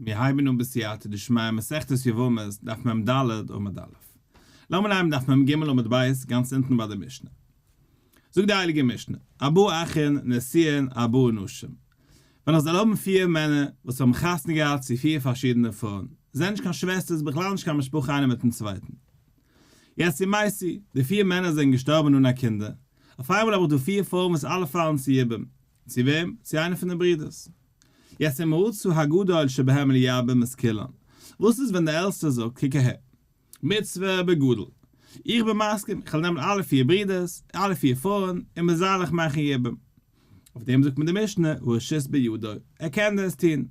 מיר הייבן אן בסייעתא דשמיא מסכת יבמות דף מ ד עמוד א'. לאמיר הייבן דף מ ג עמוד ב' גאנץ אונטן ביי די משנה. זאגט די הייליגע משנה, ארבעה אחין נשואין ארבעה נשים. ווען איך זאל האבן פיר מענער וואס האבן חתונה געהאט צו פיר פארשידענע פרויען, זענען נישט קיין שוועסטערס בכלל נישט קיין משפחה איינער מיטן צווייטן. יעצט ומתו, די פיר מענער זענען געשטארבן אן א קינדער, אויף איינמאל האב איך דא פיר פרויען וואס אלע פאלן צו יבום, צו וועם? צו איינע פון די ברידערס. יעצט אם רצה הגדול שבהם לייבם את כולן, וואס איז ווען דער עלטסטער זאגט קוק אהער, מצוה בגדול, איך בין מסכים, איך וועל נעמען אלע פיר ברידערס, אלע פיר פרויען, און מען זאל איך מאכן יבום. אויף דעם זאגט מען די משנה, הרשות בידו, ער קען דאס טון,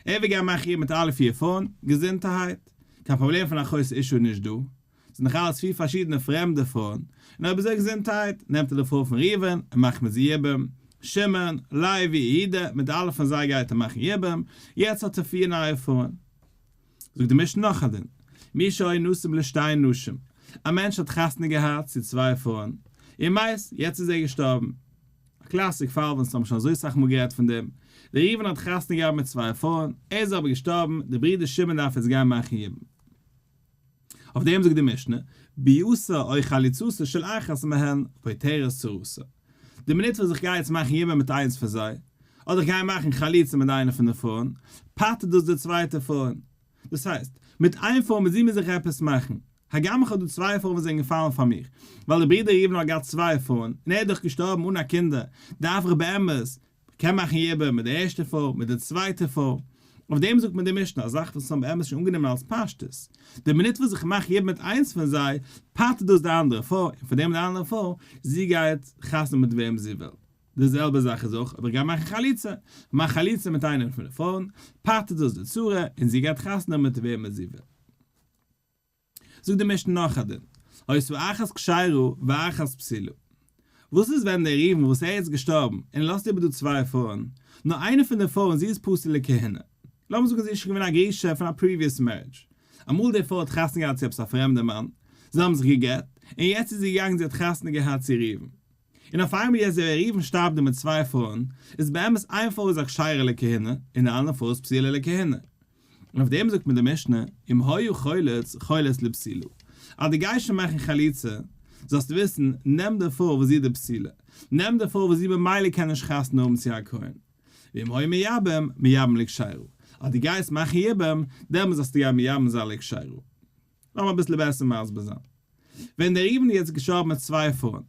ער וועט גיין מאכן יבום מיט אלע פיר פרויען, געזונטערהייט, קיין פראבלעם פון אחות אשה איז נישט דא, זענען דאך אלעס פיר פארשידענע פרעמדע פרויען, און אויב אזוי געזונטהייט, נעמט ער די פרוי פון ראובן און מאכט מיט זי יבום, שמעון, לוי, יהודה, מיט אלע פון זיי גייט ער מאכן יבום, יעצט האט ער פיר נייע פרויען. זאגט די משנה נאך א דין, מי שהיה נשוי לשתי נשים, א מענטש האט חתונה געהאט צו צוויי פרויען, ומת, יעצט איז ער געשטארבן. א classic פאל וואס האבן שוין אזוי סאך מאל גערעדט פון דעם, דער ראובן האט חתונה געהאט מיט צוויי פרויען, ער איז אבער געשטארבן, דער ברודער שמעון דארף יעצט גיין מאכן יבום. אויף דעם זאגט די משנה, ביאתה או חליצתה של אחת מהן פוטרת צרתה. די מינוט וואס איך גיי יעצט מאכן יבום מיט איינס פון זיי, אדער איך גיי מאכן חליצה מיט איינע פון די פרויען, פטר'ט דאס די צווייטע פרויען. דאס הייסט, מיט איין פרוי מיט זי מוז איך עפעס מאכן. הגם איך האב דא צוויי פרויען וואס זענען געפאלן פאר מיך, ווייל דער ברודער ראובן האט געהאט צוויי פרויען, און ער איז דאך געשטארבן אן א קינדער, דארף איך באמת מ'קען מאכן יבום מיט די ערשטע פרוי, מיט די צווייטע פרוי. אויף דעם זאגט מען די משנה, א זאך וואס האבן באמת שוין אנגענומען אלס פשטות. די מינוט וואס איך מאך יבום מיט איינס פון זיי, פטר'ט דאס די אנדערע פרוי, און פון דעם די אנדערע פרוי, זי גייט חתונה מיט וועם זי וויל. די זעלבע זאך איז אויך אויב איך גיי מאכן חליצה. כ'מאך חליצה מיט איינעם פון די פרויען, פטר'ט דאס די צרה, און זי גייט חתונה מיט וועמען זי וויל. זאגט די משנה נאך א דין, היתה אחת כשרה ואחת פסולה. וואס איז ווען דער ראובן וואס ער איז געשטארבן און ער לאזט איבער דא צוויי פרויען, נאר איינע פון די פרויען זי איז פסול לכהונה. לאמיר זאגן זי איז שוין געווען א גרושה פון א previous marriage. אמאל די פרוי האט חתונה געהאט צו עפעס א פרעמדע מאן, זיי האבן זיך גע'גט, און יעצט איז זי געגאנגען זי האט חתונה געהאט צו ראובן. און אויף איינמאל יעצט דער ראובן שטארבט דא מיט צוויי פרויען, איז באמת איין פרוי איז א כשרה לכהונה און די אנדערע פרוי איז פסולה לכהונה. און אויף דעם זאגט מיר די משנה, אם היה חולץ חולץ לפסולה, אז דו גייסט שוין מאכן חליצה, זאלסטו וויסן, נעם די פרוי וואס זי איז די פסולה, נעם די פרוי וואס זי במילא קען נישט חתונה האבן צו א כהן, ואם היה מייבם, מייבם לכשרה, אז דו גייסט מאכן יבום, דעמאלס זאלסטו גיין מייבם זיין לכשרה. לאמיר אביסל בעסער מסביר זיין. ווען דער ראובן איז יעצט געשטארבן מיט צוויי פרויען,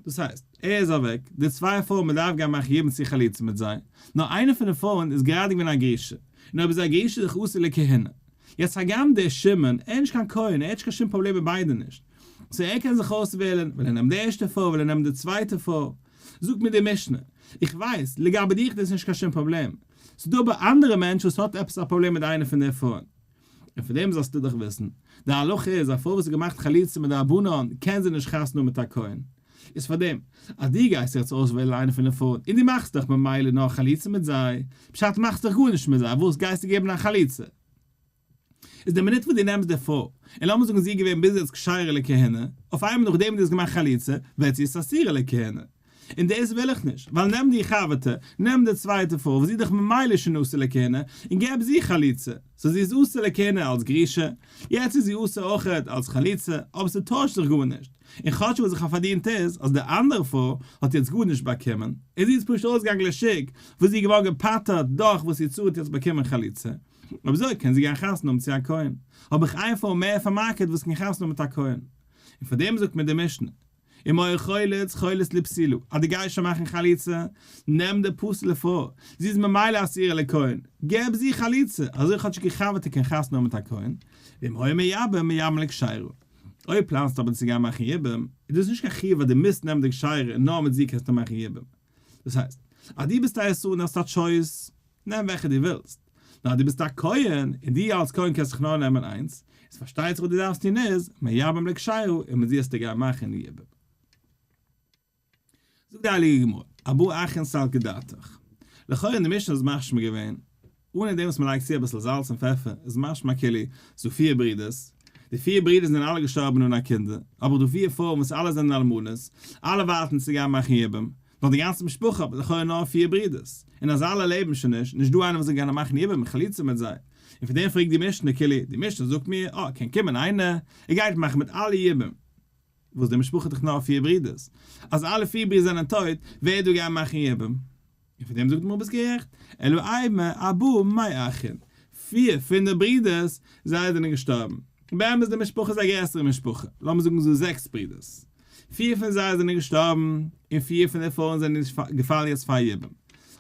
דאס הייסט, ער איז אוועק, די צוויי פרויען מען דארף גיין מאכן יבום צו חליצה מיט זיי, נאר איינע פון די פרויען איז גראדע געווען א גרושה, און אויב איז א גרושה איז דאך אסור לכהונה. יעצט הגם דער שמעון, ער איז נישט קיין כהן, ער האט נישט קיין שום פראבלעם מיט ביידע נישט, so ער קען זיך אויסוועלן, וויל ער נעמען די ערשטע פרוי, וויל ער נעמען די צווייטע פרוי. זאגט מיר די משנה, איך ווייס, לגבי דיך דאס איז נישט קיין שום פראבלעם, ס'איז דא אבער אנדערע מענטש וואס האט עפעס א פראבלעם מיט איינע פון די פרויען. און פון דעם זאלסטו דיך וויסן, די הלכה איז, א פרוי וואס האט געמאכט חליצה מדרבנן, קען זי נישט חתונה האבן מיט א כהן. איז פאר דעם, אז דו גייסט יעצט אויסוועלן איינע פון די פרויען, און דו מאכסט דיך ממילא נאר חליצה מיט זיי, פשט מאכסט דיך גארנישט מיט זיי, וואס גייסטו געבן א חליצה? איז די מינוט וואס דו נעמסט די פרוי, און לאמיר זאגן זי איז געווען ביז יעצט כשרה לכהונה, אויף איינמאל נאכדעם וואס דו האסט געמאכט חליצה, ווערט זי אסורה לכהונה. און דאס וויל איך נישט, ווייל נעם די חבר'טע, נעם די צווייטע פרוי וואס זי איז דאך ממילא שוין אסור לכהונה, און געב זי חליצה, so זי איז אסור לכהונה אלס גרושה, יעצט איז זי אסור אויכעט אלס חליצה, אבער ס'טוישט זיך גארנישט, און כאטש וואס איך האב פארדינט איז, אז די אנדערע פרוי האט יעצט גארנישט באקומען, און זי איז פשוט אויסגעגאנגען לשוק, וואס זי איז געווארן געפטר'ט דורך וואס איר צרה האט יעצט באקומען חליצה, אויב אזוי קען זי גיין חתונה האבן צו א כהן, האב איך איין פרוי מער פאר market וואס קען חתונה האבן מיט א כהן. און פאר דעם זאגט מיר די משנה. אם היה חולץ חולץ לפסולה, אז דו גייסט שוין מאכן חליצה, נעם די פסול'ע פרוי, זי איז ממילא אסורה לכהן, געב זי חליצה, אזוי כאטשיג איר חבר'טע קען חתונה האבן מיט א כהן, ואם היה מייבם מייבם לכשרה. אויב פלאנסטו אבער צו גיין מאכן יבום, איז דאס נישט קיין חיוב אז דו מוזט נעמען די כשרה און נאר מיט זי קענסטו מאכן יבום. דאס הייסט, אז דו ביסט א ישראל און האסט א choice, נעם וועלכע דו ווילסט. נאר אז דו ביסט א כהן, און דו אלס כהן קענסט זיך נאר נעמען איינס, איז פארשטייט זיך וואס דו דארפסט טון איז, מייבם לכשרה, און מיט זי האסטו גיין מאכן יבום. זאגט די הייליגע גמרא, ארבעה אחין סלקא דעתך. לכאורה אין די משנה איז משמע געווען, אנע דעם וואס מען לייגט צו אביסל זאלץ און פעפער, איז משמע כאילו ס'דא פיר ברידערס, די פיר ברידערס זענען אלע געשטארבן אן א קינדער, אבער דא פיר פרויען וואס אלע זענען אלמנות, אלע ווארטן צו גיין מאכן יבום, נאר די גאנצע משפחה האט לכאורה נאר פיר ברידערס, און אז אלע לעבן שוין נישט, נישט דא איינער וואס זאל גיין מאכן יבום און חליצה מיט זיי. און פון דעם פרעגט די משנה כאילו, די משנה זאגט מיר, אה, קען קומען איינער, ער גייט מאכן מיט אלע יבום. וואס די משפחה האט דאך נאר פיר ברידערס, אז אלע פיר ברידער זענען טויט, ווער דא גייט מאכן יבום? און פון דעם זאגט די גמרא ביסט גערעכט, אלא אימא ארבעה מאחין, פיר פון די ברידערס, זיי זענען געשטארבן. באמת די משפחה איז א גרעסערע משפחה, לאמיר זאגן ס'דא זעקס ברידערס, פיר פון זיי זענען געשטארבן, און פיר פון די פרויען זענען געפאלן יעצט פאר יבום.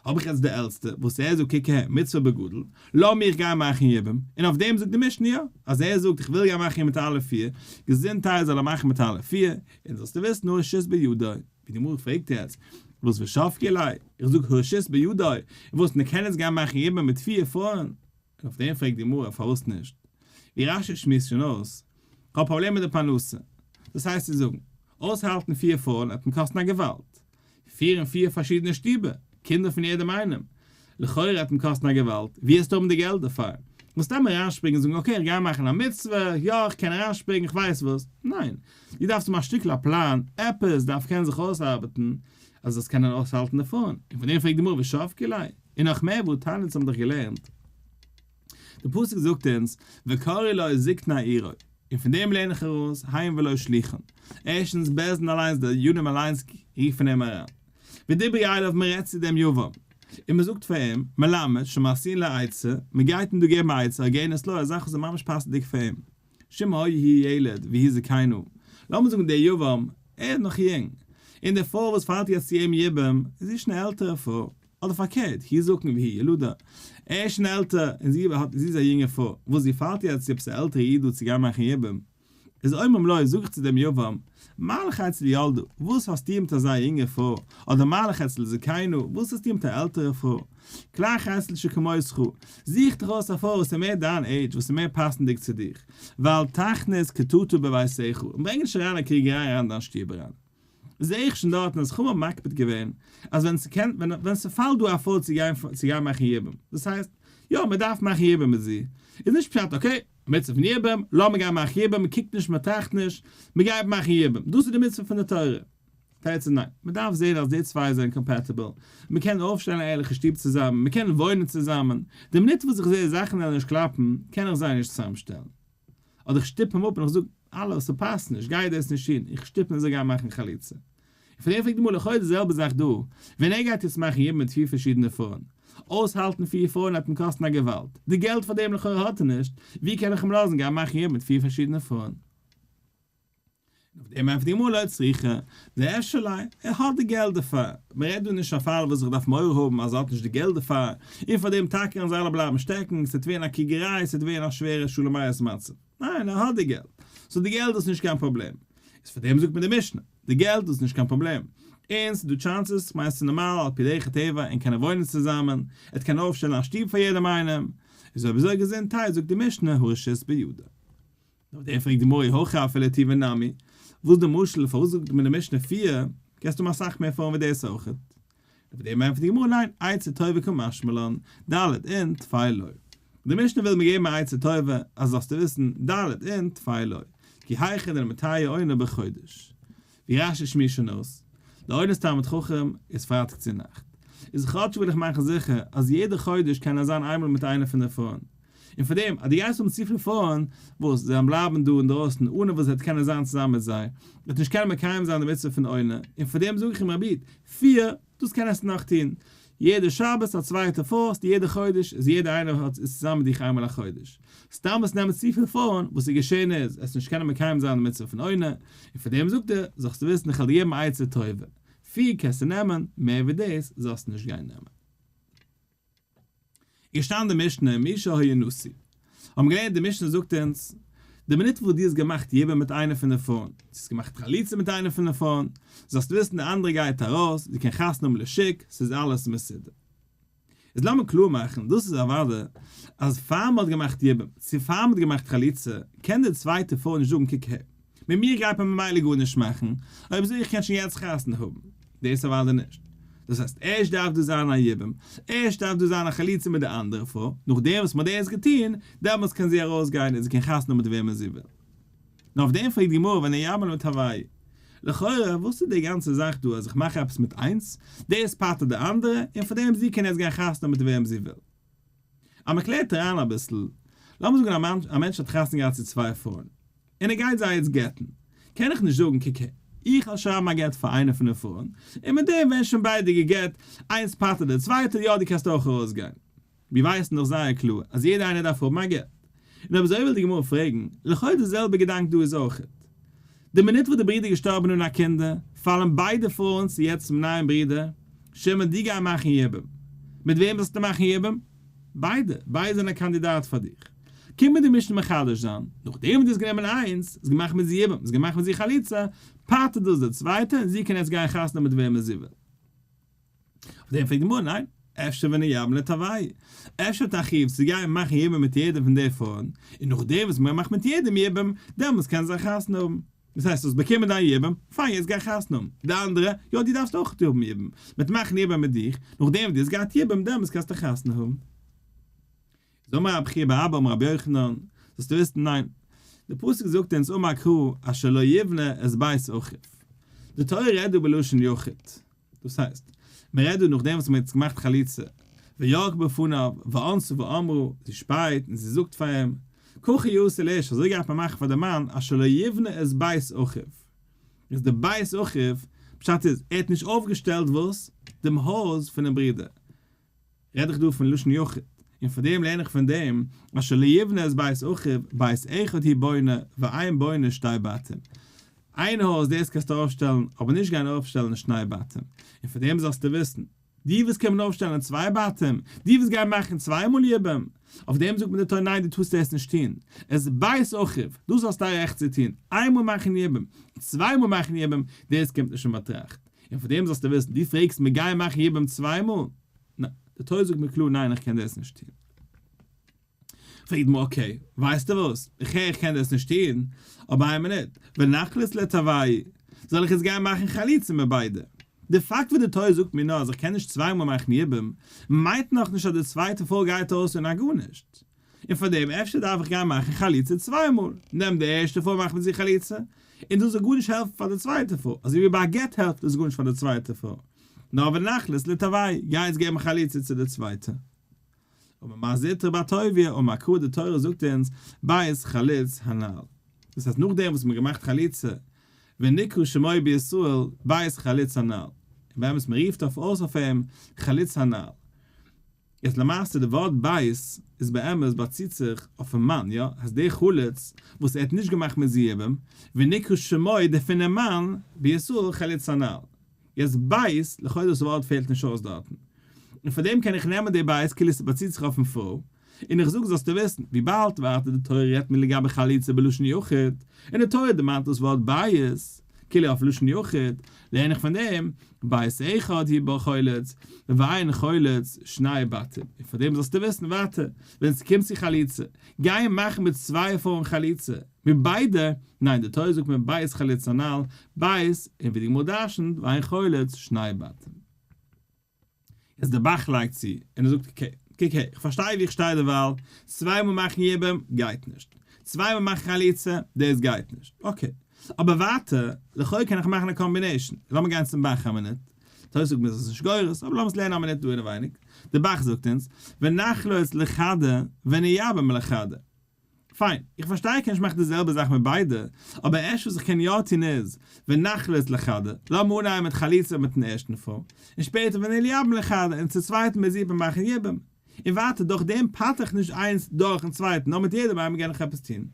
האב איך יעצט די עלטסטע, וואס ער זאגט קוק אהער, מצוה בגדול, לאמיך גיין מאכן יבום, און אויף דעם זאגט די משנה יא, אז ער זאגט איך וויל גיין מאכן יבום מיט אלע פיר, געזונטהייט זאל ער מאכן מיט אלע פיר, און זאלסטו וויסן הרשות בידו, ווי די גמרא פרעגט יעצט, וואס ושבקי ליה, איך זאג הרשות בידו, און וואס מען קען יעצט גיין מאכן יבום מיט פיר פרויען, און אויף דעם פרעגט די גמרא פארוואס נישט, ווי רש"י שמועסט שוין אויס, כ'האב פראבלעם מיט די פרנסה, דאס הייסט צו זאגן, אויסהאלטן פיר פרויען וועט מיר קאסטן א געוואלד, פירן פיר פארשידענע שטיבער, קינדער פון יעדעם איינעם, לכאורה וועט אים קאסטן א געוואלד, ווי וועסטו האבן די געלט דערפאר? און סתם אריינשפרינגען און זאגן okay איך גיי מאכן א מצוה, יא איך קען אריינשפרינגען איך ווייס וואס, ניין, דו דארפסט האבן א שטיקל א פלאן, עפעס דארף קענען זיך אויסארבעטן אז זאלסט קענען אויסהאלטן די פרויען, און פון דעם פרעגט די גמרא ושבקי ליה, און נאך מער והא תניא אונז האבן דאך געלערנט. די פסוק זאגט אונז וקראו לו זקני עירו, און פון דעם לערן איך ארויס הם ולא שלוחן, ערשטנס בית דין אליינס די דיינים אליינס רופן אים אריין, ודיברו אליו מען רעדט צו דעם יבם, און מען זאגט פאר אים, מלמד שמשיאין לו עצה, מען גייט אים דא געבן א עצה הוגנת לו, א זאך וואס איז ממש פאסנדיג פאר אים, שאם היה הוא ילד והיא זקנה, לאמיר זאגן דער יבם, ער איז נאך יונג, און די פרוי וואס פאלט יעצט צו אים יבום, איז זי שוין א עלטערע פרוי, אדער פארקערט, הוא זקן והיא ילדה, ער איז שוין עלטער און זי האט זי איז א יונגע פרוי, וואס זי פאלט יעצט צו עפעס א עלטערע איד דא צו גיין מאכן יבום, איז אומרים לו, זאג איך צו דעם יבם, מה לך אצל ילדה, וואס האסטו מיט אזא יונגע פרוי, אדער מה לך אצל זקנה, וואס האסטו מיט א עלטערע פרוי, קלח אצל שכמותך, זוך דיך אויס א פרוי וואס איז מער דיין עידזש, וואס איז מער פאסנדיג צו דיך, ואל תכניס קטטה בביתך, און ברענג נישט אריין א קריגעריי אריין אין דיין שטוב אריין. זעה איך שוין דארטן אז חכמים האבן מקפיד געווען אז ווען ס'קען ווען ווען ס'פאלט דא א פרוי צו גיין צו גיין מאכן יבום, דאס הייסט, יא מ'דארף מאכן יבום מיט זי, איז נישט פשט okay, מצוה פון יבום, לאמיר גיין מאכן יבום, מ'קוקט נישט מ'טראכט נישט, מ'גייט מאכן יבום, דאס איז די מצוה פון די תורה. תירוץ איז ניין, מ'דארף זען אז די צוויי זענען compatible, מ'קען אויפשטעלן א ערליכע שטוב צוזאמען, מ'קען וואוינען צוזאמען, די מינוט וואס איך זע זאכן וועלן נישט קלאפן, קען איך זיי נישט צוזאמשטעלן. אדער איך שטופ אים אפ און איך זאג, האלא, ס'פאסט נישט, גיי דאס נישט טון, איך שטופ אים ער זאל גיין מאכן חליצה. און פון דעם פרעגט די גמרא לכאו' די זעלבע זאך דא, ווען ער גייט יעצט מאכן יבום מיט פיר פארשידענע פרויען, אויסהאלטן פיר פרויען וועט אים קאסטן א געוואלד, די געלט פאר דעם לכאורה האט ער נישט, ווי קען איך אים לאזן גיין מאכן יבום מיט פיר פארשידענע פרויען? און אויף דעם ענטפערט די גמרא לא צריכא, דאפשר ליה, ער האט די געלט דערפאר, מען רעדט דא נישט א פאל וואס איך דארף מורא האבן אז ער האט נישט די געלט דערפאר, און פאר דעם טאקע וועלן זיי אלע בלייבן שטעקן, ס'וועט ווערן א קריגעריי, ס'וועט ווערן א שווערע שלום בית מצב. ניין, ער האט די געלט, so די געלט איז נישט קיין פראבלעם. איז פאר דעם זאגט מיר די משנה, די געלט איז נישט קיין פראבלעם. און ס'איז דא chances, כ'מיין ס'איז נארמאל על פי דרך הטבע, און קענען וואוינען צוזאמען, ער וועט קענען אויפשטעלן א שטוב פאר יעדעם איינעם. איז אויב אזוי געזונטהייט זאגט די משנה הרשות בידו. נאך דעם פרעגט די גמרא אי הכי אפילו טובא נמי, וואס די משל פארוואס זאגט מען די משנה פיר, קענסט האבן אסאך מער פרויען ווי דאס אויכעט. אויף דעם ענטפערט די גמרא ניין, עצה טובה קא משמע לן, ד' אין טפי לא. די משנה וויל מיר געבן א עצה טובה אז זאלסטו וויסן, ד' אין טפי לא, כי היכי דלמיתיא עונה בחודש. ווי רש"י שמועסט שוין אויס, די עונת תלמיד חכם איז פרייטאג צו נאכט, איז כאטש וויל איך מאכן זיכער אז יעדע חודש קען ער זיין איינמאל מיט איינע פון די פרויען, און פאר דעם אז דו גייסט האבן צופיל פרויען וואס זיי וועלן בלייבן דא אינדרויסן אנע וואס זיי וועט קענען זיין צוזאמען מיט זיי, וועט נישט קענען מקיים זיין די מצוה פון עונה, און פאר דעם זאג איך אים רבי, פיר, דאס קענסטו נאך טון, יעדע שבת א צווייטע פאוסט, יעדע חודש איז יעדע איינער האט איז צוזאמען מיט דיך איינמאל א חודש. סתם וואס נעמען צופיל פרויען, וואס איז געשען איז, עס נישט קענען מקיים זיין די מצוה פון עונה, און פאר דעם זאגט ער, זאלסטו וויסן איך וועל דיר געבן א עצה טובה, פיר קענסטו נעמען, מער ווי דאס זאלסטו נישט גיין נעמען. איז געשטאנען די משנה מי שהיה נשוי. האבן געלערנט די משנה זאגט אונז, די מינוט וואס דו האסט געמאכט יבום מיט איינע פון די פרויען, דו האסט געמאכט חליצה מיט איינע פון די פרויען, זאלסטו וויסן די אנדערע גייט ארויס, זי קען חתונה האבן לשוק, ס'איז אלעס מסודר. איז לאמיר קלאר מאכן, דאס איז אוודאי אז פאר מ'האט געמאכט יבום, צו פאר מ'האט געמאכט חליצה, קען די צווייטע פרוי נישט זאגן קוק הער, מיט מיר גייט מען ממילא גארנישט מאכן, אויב אזוי איך קען שוין יעצט חתונה האבן. דאס אוודאי נישט. דאס הייסט, ערשט דארף דא זיין א יבום, ערשט דארף דא זיין א חליצה מיט די אנדערע פרוי, נאכדעם וואס מ'האט דאס געטון, דעמאלטס קען זי ארויסגיין און זי קען חתונה האבן מיט וועמען זי וויל. נאר אויף דעם פרעגט די גמרא ונייבם לה תרוייהו. לכאורה וואס איז די גאנצע זאך דא אז איך מאך עפעס מיט איינס, דאס פטר'ט די אנדערע, און פאר דעם זי קען יעצט גיין חתונה האבן מיט וועם זי וויל. אז מען קלערט אריין אביסל, לאמיר זאגן א מענטש האט חתונה געהאט צו צוויי פרויען, און ער גייט זיי יעצט גט'ן, קען איך נישט זאגן קוק הער, איך וועל שרייבן א גט פאר איינע פון די פרויען, און מיט דעם ווערן שוין ביידע גע'גט, איינס פטר'ט די צווייטע, יא דו קענסט אויך ארויסגיין. מיר ווייסן דאך זייער קלאר אז יעדער איינער דארף האבן א גט. און אויב אזוי וויל די גמרא פרעגן, לכאו' די זעלבע געדאנק דא איז אויכעט. די מינוט וואס די ברודער איז געשטארבן אן א קינדער, פאלן ביידע פרויען צו יעצט צום נייעם ברודער, שמעון דו גיי מאכן יבום. מיט וועם זאלסטו מאכן יבום? ביידע, ביידע זענען א קאנדידאט פאר דיך. קומט מיר די משנה מחדש זיין, נאכדעם וואס דו האסט גענומען איינס, האסט געמאכט מיט זי יבום, האסט געמאכט מיט זי חליצה, פטר'ט דאס די צווייטע און זי קען יעצט גיין חתונה מיט וועמען זי וויל. אויף דעם פרעגט די גמרא, ניין, אפשר ונייבם לתרוייהו, אפשר האט א חיוב צו גיין מאכן יבום מיט יעדעם פון די פרויען, און נאכדעם וואס מען מאכט מיט יעדעם יבום, דעמאלטס קען זיי חתונה האבן. דאס הייסט, האסט באקומען דיין יבום, פיין יעצט גיי חתונה האבן. די אנדערע, יא דו דארפסט אויך האבן יבום, מ'וועט מאכן יבום מיט דיך, נאכדעם וואס דו האסט געהאט יבום, דעמאלטס קענסטו חתונה האבן. איז אמר רבי חייא בר אבא אמר רבי יוחנן, זאלסטו וויסן ניין, די פסוק זאגט אונז אמר קרא אשר לא יבנה את בית אחיו, די תורה רעדט דא בלשון יחיד, דאס הייסט, מען רעדט דא נאכדעם וואס מען האט געמאכט חליצה, וירק בפניו, וענתה ואמרה, זי שפייט און זי זאגט פאר אים, ככה יעשה לאיש, אזוי גייט מען מאכן פאר די מאן, אשר לא יבנה את בית אחיו. איז די בית אחיו, פשט איז, ער האט נישט אויפגעשטעלט וואס? דעם הויז פונעם ברודער. רעד איך דא פון לשון יחיד, און פאר דעם לערן איך פון דעם, אשר לא יבנה את בית אחיו, בית אחד הוא בונה, ואין בונה שתי בתים. איין הויז דאס קענסטו אויפשטעלן, אבער נישט גיין אויפשטעלן שני בתים. און פאר דעם זאלסטו וויסן, דו וואס קען מען אויפשטעלן צוויי בתים, דו וואס גייען מאכן צוויי מאל יבום, אויף דעם זאגט מען די תורה ניין דו טארסט דאס נישט טון, את בית אחיו, דאס האסטו א רעכט צו טון, איין מאל מאכן יבום, צוויי מאל מאכן יבום, דאס קומט נישט אין באטראכט. און פאר דעם זאלסטו וויסן, דו פרעגסט מיר גיי מאכן יבום צוויי מאל? ניין, די תורה זאגט מיר קלאר ניין איך קען דאס נישט טון. פרעגט מיר okay, ווייסטו וואס, איך הער איך קען דאס נישט טון, אבער איין מינוט, ונחלוץ לתרוייהו, זאל איך יעצט גיין מאכן חליצה מיט ביידע? די פאקט וואס די תורה זאגט מיר נאר אז איך קען נישט צוויי מאל מאכן יבום, מיינט נאכנישט אז די צווייטע פרוי גייט אויס אן א גארנישט. און פאר דעם אפשר דארף איך גיין מאכן חליצה צוויי מאל, נעם די ערשטע פרוי מאך מיט זי חליצה, און דאס זאל גארנישט העלפן פאר די צווייטע פרוי, אזוי ווי ביי א גט העלפט עס גארנישט פאר די צווייטע פרוי, נאר ונחלוץ לתרוייהו, גיי יעצט געבן חליצה צו די צווייטע. אמר מר זוטרא בר טוביה אמר קרא די תורה זאגט אונז בית חלוץ הנעל, דאס הייסט נאכדעם וואס מען האט געמאכט חליצה, ונקרא שמו בישראל בית חלוץ הנעל, און באמת מען רופט אויף אויס אויף אים חלוץ הנעל. יעצט למעשה די ווארט בית איז באמת באציט זיך אויפן מאן, יא? אז דער חלוץ וואס ער האט נישט געמאכט מיט זי יבום, ונקרא שמו דער פונעם מאן בישראל חלוץ הנעל. יעצט בית, לכאורה דאס ווארט פעלט נישט אויס דארטן. און פאר דעם קען איך נעמען די בית כאילו ס'באציט זיך אויפן פרוי, און איך זאג זאלסטו וויסן, וויבאלד ווייטער די תורה רעדט מיר לגבי חליצה בלשון יחיד, און די תורה דערמאנט דאס ווארט בית, כאילו אויף לשון יחיד, לערן איך פון דעם, בית אחד הוא בו חולץ, ואין חולץ שני בתים. און פאר דעם זאלסטו וויסן ווייטער, ווען ס'קומט צו חליצה, גיי מאכן מיט צוויי פרויען חליצה, מיט ביידע, ניין די תורה זאגט מיר בית חלוץ הנעל, בית, און ווי די גמרא דרשנ'ט, ואין חולץ שני בתים. איז די ב"ח לייגט צו, און ער זאגט okay, קוק הער, איך פארשטיי ווי איך שטיי דערווייל, צוויי מאל מאכן יבום גייט נישט, צוויי מאל מאכן חליצה, דאס גייט נישט, okay, אבער ווייטער, לכאו' קען איך מאכן א combination, לאמיר גיין צום ב"ח א מינוט, תוס' זאגט מיר עס איז נישט גורס, אבער לאמיר עס לערנען א מינוט דא אינעווייניג, די ב"ח זאגט אונז, ונחלוץ לחדא ונייבם לחדא. פיין, איך פארשטיי איך קען נישט מאכן די זעלבע זאך מיט ביידע, אבער אפשר וואס איך קען יא טון איז, ונחלוץ לחדא, לאמיר אנהייבן מיט חליצה מיטן ערשטן פרוי, און שפעטער ונייבם לחדא, און צו צווייטן מיט זיבן מאכן יבום. און ווייטער, דורך דעם פטר איך נישט איינס דורכן צווייטן, נאר מיט יעדעם איינעם קען איך עפעס טון.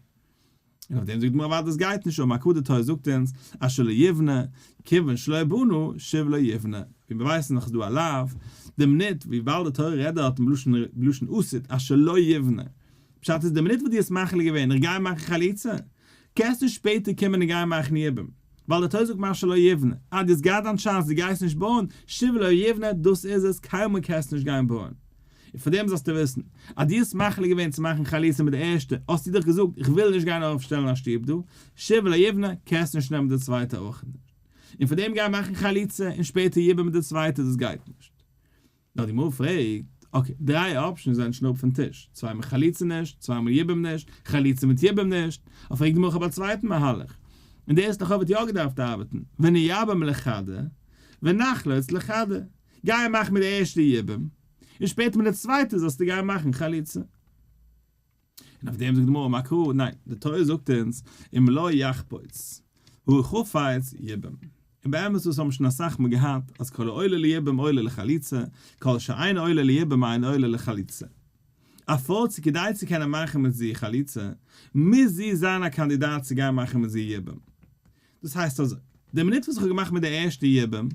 און אויף דעם זאגט די גמרא ווייטער דאס גייט נישט אן, הק' די תורה זאגט אונז, אשר לא יבנה, כיוון שלא בנה, שוב לא יבנה. ווי מיר ווייסן נאך איז דא א לאו, די מינוט וויבאלד די תורה רעדט דארט בלשון עתיד, אשר לא יבנה, פשט איז די מינוט וואס דו האסט מחליט געווען איך גיי מאכן חליצה, קענסט נישט שפעטער קומען און גיין מאכן יבום, ווייל די תורה זאגט מה שלא יבנה, אז דו האסט געהאט דיין chance דו גייסט נישט בויען, שוב לא יבנה, דאס איז עס, קיינמאל קענסטו נישט גיין בויען. און פאר דעם זאלסטו וויסן, אז דו האסט מחליט געווען צו מאכן חליצה מיט די ערשטע, האסטו דאך געזאגט איך וויל נישט גיין אויפשטעלן א שטוב דא, שוב לא יבנה, קענסט נישט נעמען די צווייטע אויך נישט. און פאר דעם גיי מאכן חליצה און שפעטער יבום מיט די צווייטע, דאס גייט נישט. נאר די גמרא פרעגט, okay, דריי options זענען שוין אפ פון טיש, צוויי מאל חליצה נישט, צוויי מאל יבום נישט, חליצה מיט יבום נישט, אבער פרעגט די גמרא כ'האב א צווייטן מהלך, און דער איז לכאו' וואלט יא געדארפט ארבעטן, ונייבם לחדא, ונחלוץ לחדא, גיי מאך מיט די ערשטע יבום, און שפעטער מיט די צווייטע זאלסטו גיין מאכן חליצה. און אויף דעם זאגט די גמרא אמר קרא, ניין, די תורה זאגט אונז אם לא יחפוץ הא חפץ יבום. און באמת דאס האבן מיר שוין אסאך מאל געהאט אז כל העולה ליבום עולה לחליצה, כל שאין עולה ליבום אין עולה לחליצה. א פרוי צו כדי צו קענען מאכן מיט זי חליצה, מוז זי זיין א קאנדידאט צו גיין מאכן מיט זי יבום. דאס הייסט אזוי, די מינוט וואס איך האב געמאכט מיט די ערשטע יבום,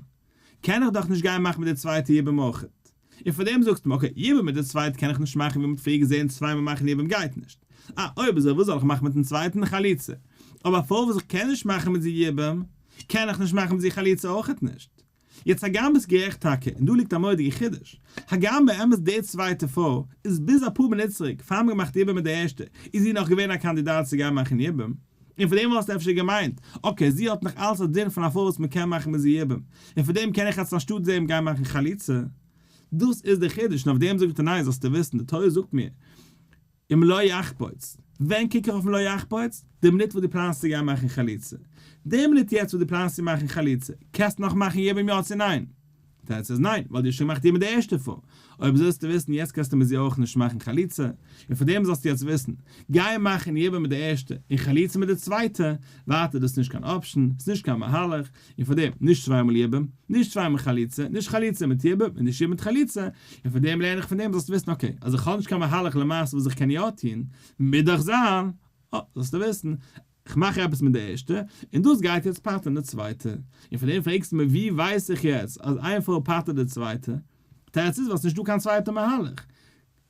קען איך דאך נישט גיין מאכן מיט די צווייטע יבום אויכעט. און פאר דעם זאגסטו מיר, okay, יבום מיט די צווייטע קען איך נישט מאכן ווי מ'האט פריער געזען צוויי מאל מאכן יבום גייט נישט. אה, אויב אזוי וואס זאל איך מאכן מיטן צווייטן חליצה? אבער א פרוי וואס איך קען נישט מאכן מיט זי יבום, קען איך נישט מאכן מיט זי חליצה אויכעט נישט. יעצט הגם ביסט גערעכט טאקע, און דא ליגט א מורא'דיגע חידוש, הגם באמת די צווייטע פרוי איז ביז אפאר מינוט צוריק פאר מ'האט געמאכט יבום מיט די ערשטע איז זי נאך געווען א קאנדידאט צו גיין מאכן יבום, און פאר דעם וואלסטו אפשר געמיינט, okay, זי האט נאך אלץ א דין פון א פרוי וואס מ'קען מאכן מיט זי יבום, און פאר דעם קען איך יעצט אנשטאט דעם גיין מאכן חליצה. דאס איז די חידוש, און אויף דעם זאגט ער ניין זאלסטו וויסן, די תורה זאגט מיר, אם לא יחפוץ. ווען קוק איך אויף אם לא יחפוץ? די מינוט וואס דו פלאנסט צו גיין מאכן חליצה. די מינוט יעצט וואס דו פלאנסט צו מאכן חליצה, קענסטו נאך מאכן יבום יא צו ניין? תירוץ איז ניין, ווייל דו האסט שוין געמאכט יבום די ערשטע פאר. אויב זאלסטו וויסן יעצט קענסטו מיט זי אויך נישט מאכן חליצה, און פאר דעם זאלסטו יעצט וויסן, גיי מאכן יבום מיט די ערשטע, און חליצה מיט די צווייטע, ווייטער דאס איז נישט קיין option, ס'איז נישט קיין מהלך, און פאר דעם, נישט צוויי מאל יבום, נישט צוויי מאל חליצה, נישט חליצה מיט יבום, און נישט יבום מיט חליצה, און פאר דעם לערן איך פון דעם זאלסטו וויסן okay, אז איך האב נישט קיין מהלך למעשה וואס איך קען יא טון, מוז דאך זיין, אה, זאלסטו וויסן, איך מאך עפעס מיט די ערשטע, און דאס גייט יעצט פטר'ן די צווייטע. און פון דעם פרעגסטו מיר ווי ווייס איך יעצט אז איין פרוי פטר'ט די צווייטע? תירוץ איז ווייל ס'נישט דא קיין צווייטע מהלך.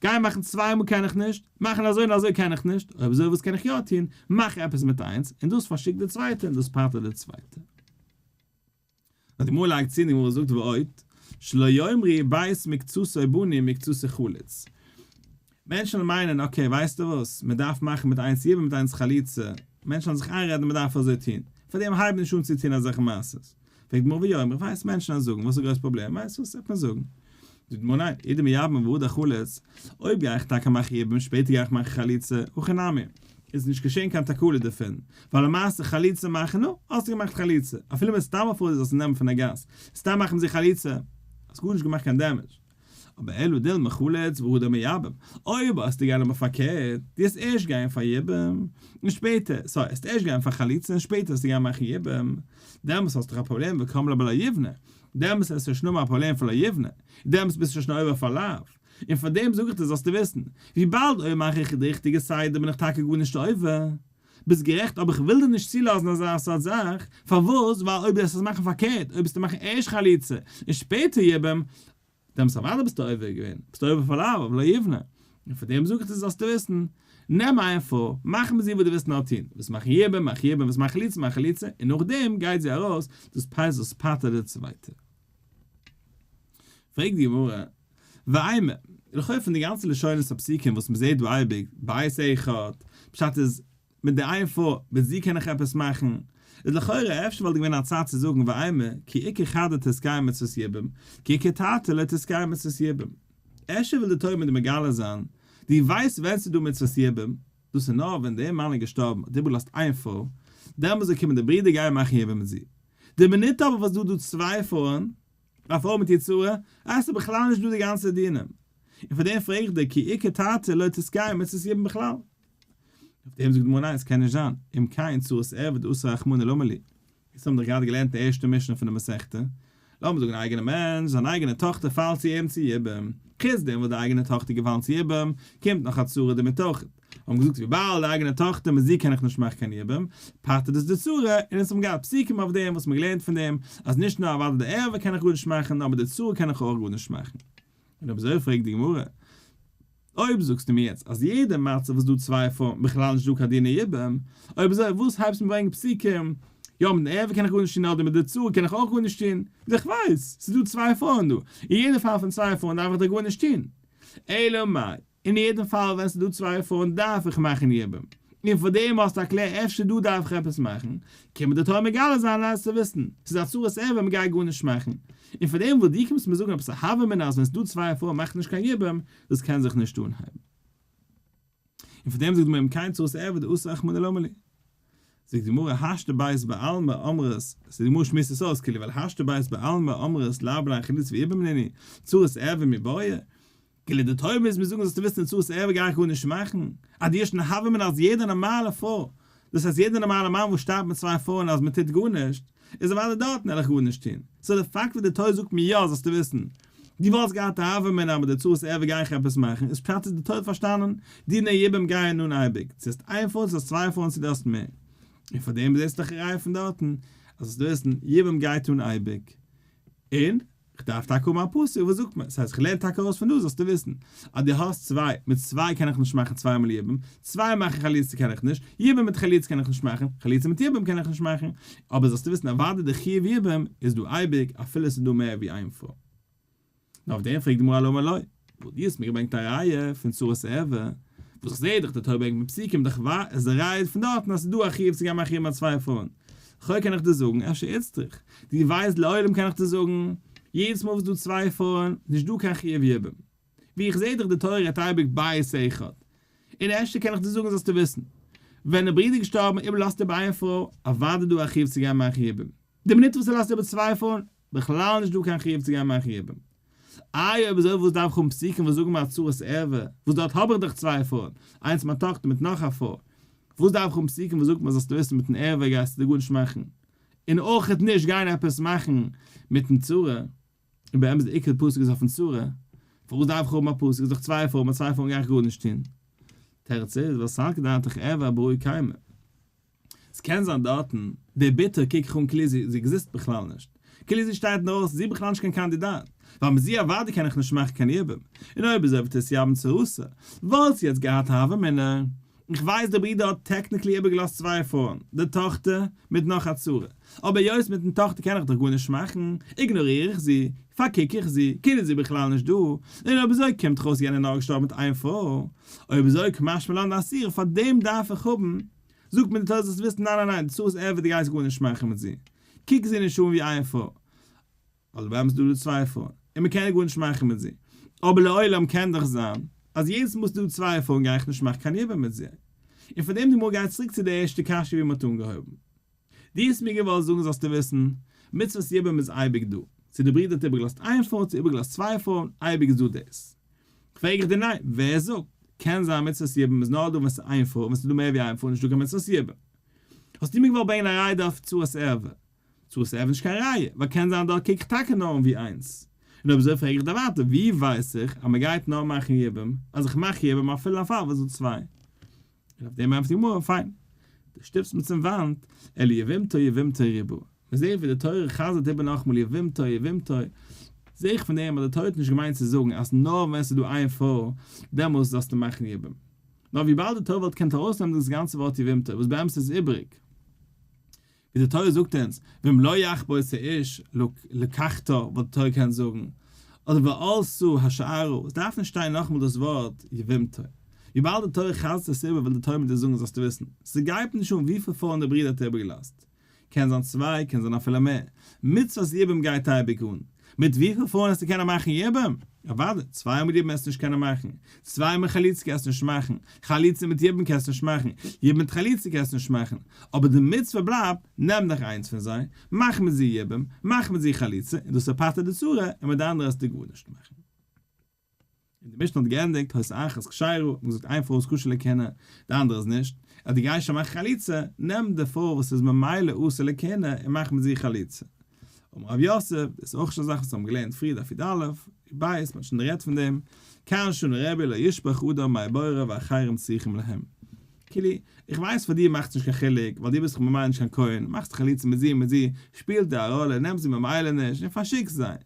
גיין מאכן צוויי מאל קען איך נישט, מאכן אזוי און אזוי קען איך נישט, אויב אזוי וואס קען איך יא טון? מאך עפעס מיט איינס, און דאס פארשיקט די צווייטע און דאס פטר'ט די צווייטע. נאר די גמרא לייגט צו און די גמרא זאגט ועוד, שלא יאמרו בית מקצתו בנוי מקצתו חלוץ. מענטשן מיינען okay ווייסטו וואס, מען דארף מאכן מיט איינס יבום מיט איינס חליצה, מענטשן וועלן זיך איינרעדן מען דארף אזוי טון, פארדעם הייב נישט אן צו טון אזעלכע מעשות. פרעגט די גמרא ויאמרו, ווייסט מענטשן אז זאגן, וואס איז גרויס פראבלעם, ווייסט וואס וועט מען זאגן? זאגט די גמרא ניין, אי דמייבם והדר חליץ, אויב גיי איך טאקע מאכן יבום שפעטער גיי איך מאכן חליצה, הכי נמי, איז נישט געשען קיין תקלה דערפון, ווייל למעשה חליצה מאכן, נו, האסטו געמאכט חליצה, אפילו מיט סתם א פרוי זאלסטו נעמען פון די גאס, סתם מאכן זי חליצה, האסט גארנישט געמאכט קיין damage. אבער אלא דילמא חליץ והדר מייבם, אויב האסטו גענומען פארקערט, דו האסט ערשט געגאנגען פאר יבום, און שפעטער, sorry, האסט ערשט געגאנגען פאר חליצה און שפעטער האסטו געגאנגען מאכן יבום, דעמאלס האסטו דאך א פראבלעם וקם ליה בלא יבנה, דעמאלס איז שוין נאר א פראבלעם פון לא יבנה, דעמאלס ביסטו שוין עובר פאר לאו. און פאר דעם זאג איך דיר זאלסטו וויסן, וויבאלד אויב מאך איך די ריכטיגע סדר בין איך טאקע גארנישט עובר, ביסט גערעכט אבער איך וויל דיר נישט צולאזן אזא סארט זאך, פארוואס? ווייל אויב וועסטו עס מאכן פארקערט, אויב וועסטו מאכן ערשט חליצה און שפעטער יבום, דעמאלטס אוודאי ביסטו עובר געווען, ביסטו עובר פאר לאו אבער לא יבנה, און פאר דעם זאג איך דיר זאלסטו וויסן, נעם איין פרוי, מאך מיט זי וואס דו ווילסט נאר טון, ווילסט מאכן יבום, מאך יבום, ווילסט מאכן חליצה, מאך חליצה, און נאכדעם גייט זי ארויס, דאס פייסט דאס פטר'ט די צווייטע. פרעגט די גמרא, ואימא, לכאו' פון די גאנצע לשונות הפסוקים וואס מ'זעט דא אייביג, בית אחד, פשט איז, מיט די איין פרוי, מיט זי קען איך עפעס מאכן, איז לכאורה אפשר וואלט געווען א צייט צו זאגן ואימא, כי איכא חדא תתקיים מצות יבום, כי איכא תרתי לא תתקיים מצות יבום. אפשר וויל די תורה מיט דעם מגלה זיין, דו ווייסט ווען ס'איז דא מצוות יבום, דאס איז נאר ווען דער מאן איז געשטארבן האט איבערגעלאזט איין פרוי, דעמאלס זאל קומען די ברודער גייען מאכן יבום מיט זי. די מינוט אבער וואס דא דא צוויי פרויען, א פרוי מיט איר צרה, אה ס'איז בכלל נישט דא די גאנצע דינים. און פאר דעם פרעג איך דיר כי איכא תרתי לא תתקיים מצות יבום בכלל. אויף דעם זאגט די גמרא ניין ס'קען נישט זיין, אם כן צרת ערוה דאסר רחמנא למה לי. יעצט האבן מיר דאך גראדע געלערנט די ערשטע משנה פון די מסכתא, לאמיר זאגן א אייגענע מענטש, זיין אייגענע טאכטער פאלט צו אים צו יבום, חוץ דעם וואס די אייגענע טאכטער געפאלן צו יבום, קומט נאך א צרה דערמיט אויך. האבן געזאגט וויבאלד די אייגענע טאכטער מיט זי קען איך נישט מאכן קיין יבום, פטר'ט עס די צרה, און אונז האבן געהאט פסוקים אויף דעם וואס מ'האט געלערנט פון דעם, אז נישט נאר אוודאי די ערוה קען איך גארנישט מאכן, אבער די צרה קען איך אויך גארנישט מאכן. און אויב אזוי פרעגט די גמרא, אויב זאגסטו מיר יעצט אז יעדע מצב וואס דא צוויי פרויען בכלל נישט דא קיין דיני יבום, אויב אזוי וואס הייבסט מיר ברענגען פסוקים, יא מיט די ערוה קען איך גארנישט טון אדער מיט די צרה קען איך אויך גארנישט טון, איך ווייס, ס'איז דא צוויי פרויען דא, אין יעדע פאל פון צוויי פרויען דארף איך דאך גארנישט טון, אלא מאי, אין יעדן פאל ווען ס'איז דא צוויי פרויען דארף איך מאכן יבום, און פאר דעם האסטו א קלער אפשר דא דארף איך עפעס מאכן, קען מיר די תורה מגלה זיין לאז צו וויסן, ס'איז א צרת ערוה מ'גייט גארנישט מאכן, און פאר דעם וואס דו קומסט מיר זאגן עפעס א הוה אמינא אז ווען ס'איז דא צוויי פרויען מאכט נישט קיין יבום, דאס קען זיך נישט אנהייבן. און פאר דעם זאגט די גמרא אם כן צרת ערוה דאסר רחמנא למה לי. זאגט די גמרא השתא בית בעלמא אמרת, ס'איז די גמרא שמועסט עס אויס כאילו ווייל השתא בית בעלמא אמרת לאו בני חלוץ ויבום נינהו, צרת ערוה מיבעיא. כאילו די תורה מוז מיר זאגן זאלסטו וויסן צרות ערווה גיי איך גארנישט מאכן, אז דו האסט שוין הוה אמינא אז יעדע נארמאלע פרוי, דאס הייסט יעדע נארמאלע מאן וואס שטארבט מיט צוויי פרויען אז מען טוט גארנישט, איז אוודאי דארטן וועל איך גארנישט טון, so די פאקט וואס די תורה זאגט מיר יא זאלסטו וויסן, דו וואלסט געהאט א הוה אמינא אז מיט די צרות ערווה גיי איך עפעס מאכן, איז פשט אז די תורה האט פארשטאנען, דיני יבום גייען אן אייביג, צו האסט איין פרוי צו האסט צוויי פרויען צו דו האסט מער. און פאר דעם זעסטו דאך א ראיה פון דארטן, אז זאלסטו וויסן, יבום גייט אן אייביג. און כ'דארף טאקע האבן א פסוק וואס זאגט מיר, ס'הייסט כ'לערן טאקע ארויס פון דא זאלסטו וויסן, אז דו האסט צוויי, מיט צוויי קען איך נישט מאכן צוויי מאל יבום, צוויי מאכן חליצה קען איך נישט, יבום מיט חליצה קען איך נישט מאכן, חליצה מיט יבום קען איך נישט מאכן, אבער זאלסטו וויסן אוודאי די חיוב יבום איז דא אייביג אפילו ס'איז דא מער ווי איין פרוי. נאר אויף דעם פרעגט די גמרא למה לא, וואס דו האסט מיר געברענגט א ראיה פון צרת ערווה, וואס איך זעה דאך די תורה ברענגט מיט פסוקים דאך איז די ראיה פון דארטן אז ס'איז דא א חיוב צו גיין מאכן יבום ביי צוויי פרויען, לכאו' קען איך דיר זאגן, אפשר איצטריך, דו ווייסט לעולם קען איך דיר זאגן, יעדעס מאל וואס ס'איז דא צוויי פרויען, נישט דא קיין חיוב יבום. ווי איך זעה דאך די תורה רעדט אייביג בית אחד. און אפשר קען איך דיר זאגן זאלסטו וויסן, ווען די ברודער איז געשטארבן איבערלאזט ער ביי איין פרוי, אוודאי דא א חיוב צו גיין מאכן יבום. די מינוט וואס ער לאזט איבער צוויי פרויען, בכלל נישט דא קיין חיוב צו גיין מאכן יבום. איי אויב אזוי וואס דארף איך האבן פסוקים וואס זאגן מיר א צרת ערווה, וואס דארט האב איך דאך צוויי פרויען, איינס מיין טאכטער מיט נאך א פרוי, וואס דארף איך האבן פסוקים וואס זאגט מיר זאלסטו וויסן מיטן ערווה גייסטו דיר גארנישט מאכן, און אויכעט נישט גיין עפעס מאכן מיטן צרה, און באמת די עיקר פסוק איז אויפן צרה, פארוואס דארף איך האבן א פסוק, איז דאך צוויי פרויען מיט צוויי פרויען גיי איך גארנישט טון. תירוץ איז ווייל סלקא דעתך ערווה בראי קיימא. ס'קען זיין דארטן, די ביטער קוק איך אן כאילו זי עקזיסט בכלל נישט, כאילו זי שטייט אינדרויסן, זי איז בכלל נישט קיין קאנדידאט, ווייל מיט זי אוודאי קען איך נישט מאכן קיין יבום, און אויב אזוי ותתייבם צרתה, וואלט זי יעצט געהאט הוה אמינא. איך ווייס די ברודער האט technically איבערגעלאזט צוויי פרויען, די טאכטער מיט נאך א צרה, אבער היות מיטן טאכטער קען איך דאך גארנישט מאכן, איגנאריר איך זי, פארקוק איך זי, כאילו איז זי בכלל נישט דא, און אויב אזוי קומט דאך אויס יענער נאר געשטארבן מיט איין פרוי, אויב אזוי קמשמע לן דאסירא פאר דעם דארף איך האבן זאגט מיר די תורה זאלסט וויסן ניין ניין ניין די צרת ערווה די גייסט גארנישט מאכן מיט זי קוק זי נישט אן ווי איין פרוי ווייל באמת איז דא דא צוויי פרויען און מען קען גארנישט מאכן מיט זי אבער לעולם קען דאך זיין אז יעדעס מאל ס'איז דא צוויי פרויען גיי איך נישט מאכן קיין יבום מיט זי און פאר דעם די גמרא גייט צוריק צו די ערשטע קשיא ווי מען האט אנגעהויבן דו האסט מיר געוואלט זאגן זאלסטו וויסן מצוות יבום איז אייביג דא צו די ברודער האט איבערגעלאזט איין פרוי צו איבערגעלאזט צוויי פרויען אייביג איז דא דאס פרעג איך דיר ניין, ווער זאגט? קען זיין מצוות יבום איז נאר דא ווען ס'איז איין פרוי, ווען ס'איז דא מער ווי איין פרוי איז נישטא קיין מצוות יבום. האסטו מיר געוואלט ברענגען א ראיה דא אויף צרת ערווה. צרת ערווה איז נישט קיין ראיה, ווייל קען זיין דארט קוק איך טאקע נאר אן ווי איינס. און אויב אזוי פרעג איך דיר ווייטער, ווי ווייס איך אז מ'גייט נאר מאכן יבום, אז איך מאך יבום אפילו אין א פאל וואס איז דא צוויי? און אויף דעם ענטפערט די גמרא, פיין, דו שטופסט מיר צום וואנט, אלא יבמתו יבמתו ריבה. מען זעט ווי די תורה חזר'ט איבער נאכאמאל יבמתו יבמתו, זע איך פון דעם אז די תורה האט נישט געמיינט צו זאגן אז נאר ווען ס'איז דא איין פרוי דעמאלס זאלסטו מאכן יבום, נאר וויבאלד די תורה וואלט געקענט ארויסנעמען דאס גאנצע ווארט יבמתו וואס באמת איז איבעריג, ווי די תורה זאגט אונז, ואם לא יחבוש האיש לקחתה וואלט די תורה געקענט זאגן, אדער ועלתה השערה, עס דארף נישט שטיין נאכאמאל דאס ווארט יבמתו. וויבאלד די תורה חזר'ט עס איבער וויל די תורה מיט דיר זאגן זאלסטו וויסן, ס'גייט נישט אן וויפיל פרויען דער ברודער האט איבערגעלאזט, קען זיין צוויי, קען זיין אפילו מער. מצוות יבום גייט אייביג אן. מיט וויפיל פרויען עסטו קענען מאכן יבום? אוודאי, צוויי מאל יבום עסטו נישט קענען מאכן. צוויי מאל חליצה קענסטו נישט מאכן. חליצה מיט יבום קענסטו נישט מאכן. יבום מיט חליצה קענסטו נישט מאכן. אבער די מצוה בלייבט, נעם דיך איינס פון זיי, מאך מיט זי יבום, מאך מיט זי חליצה, און דאס איז פטר די צרה, און מיט די אנדערע עסטו גארנישט מאכן. און די משנה האט געענדיגט, היתה אחת כשרה, און געזאגט איין פרוי איז כשר לכהונה, די אנדערע איז נישט, אז דו גייסט שוין מאכן חליצה, נעם די פרוי וואס איז ממילא אסור לכהונה און מאך מיט זי חליצה. אמר רב יוסף, דאס איז אויך שוין א זאך וואס מיר האבן געלערנט פריער דף י"א, י"ב, מען האט שוין גערעדט פון דעם, כאן שנה רבי לא ישפוך אדם מי בורו ואחרים צריכים להם. כאילו, איך ווייס פאר דיר מאכט עס נישט קיין חילוק, ווייל דו ביסט דאך ממילא נישט קיין כהן, מאכסט חליצה מיט זי און מיט זי, שפילט דיר א ראלע, נעם זי ממילא נישט, און פארשיקסט זיי.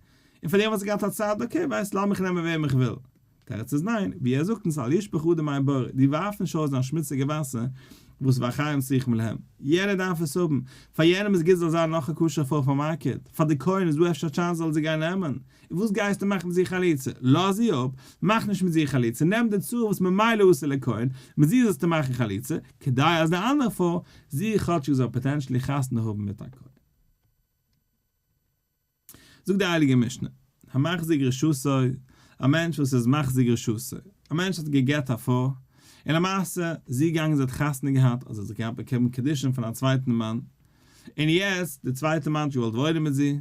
און פאר דעם וואלט זי געהאט א צד, okay ווייסט לאמיך נעמען וועם איך וויל. תירוץ איז ניין, ווי ער זאגט אונז אל ישפוך אדם מי בורו, דו ווארף נישט אויס דיין שמוציגע וואסער, וואס ואחרים צריכים להם, יענער דארף עס האבן, פאר יענעם איז גוט זאל זיין נאך א כשר'ע פרוי פאר market, פאר די כהן איז דא אפשר א chance זאל זי גיין נעמען, און וואס גייסטו מאכן מיט זי חליצה, לאז זי אפ, מאך נישט מיט זי חליצה, נעם די צרה וואס ממילא אסור לכהן, מיט זי זאלסטו מאכן חליצה, כדי אז די אנדערע פרוי, זי כאטשיג זאל potentially חתונה האבן מיט א כהן. זאגט די הייליגע משנה, המחזיק גרושתו, א מענטש וואס איז מחזיק גרושתו, א מענטש האט גע'גט א פרוי, און למעשה זי געגאנגען זי האט חתונה געהאט, אדער זיך געהאט באקומען קידושין פון א צווייטן מאן, און יעצט די צווייטע מאן האט געוואלט וואוינען מיט זי,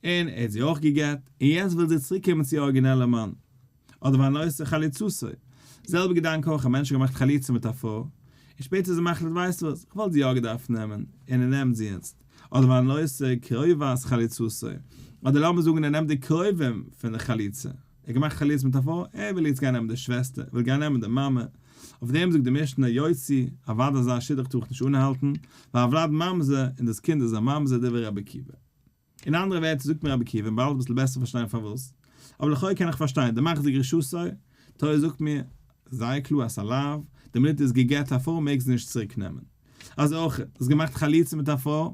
און ער האט זי אויך גע'גט, און יעצט וויל זי צוריק קומען צו איר אריגינעלע מאן. אדער והנושא חלוצתו, זעלבע געדאנק אויך, א מענטש האט געמאכט חליצה מיט א פרוי, און שפעטער איז ער מחליט ווייסט וואס, איך וואלט זי יא געדארפט נעמען, און ער נעמט זי יעצט, אדער והנושא קרובת חלוצתו, אדער לאמיר זאגן ער נעמט די קרובים פון די חליצה, ער האט געמאכט חליצה מיט א פרוי, ער וויל יעצט גיין נעמען די שוועסטער, ער וויל גיין נעמען די מאמע, אויף דעם זאגט די משנה יוציא, אוודאי אזא שידוך טאר איך נישט אנהאלטן, והוולד ממזר, און דאס קינד איז א ממזר דברי רבי עקיבא. אין אנדערע ווערטער זאגט מיר רבי עקיבא, און באלד אביסל בעסער פארשטיין פארוואס, אבער לכאו' קען איך פארשטיין, די מחזיר גרושתו, תורה זאגט מיר זייער קלאר אז ס'א לאו, די מינוט איז גע'גט א פרוי מעג זי נישט צוריק נעמען. אזוי אויך, האסט געמאכט חליצה מיט א פרוי,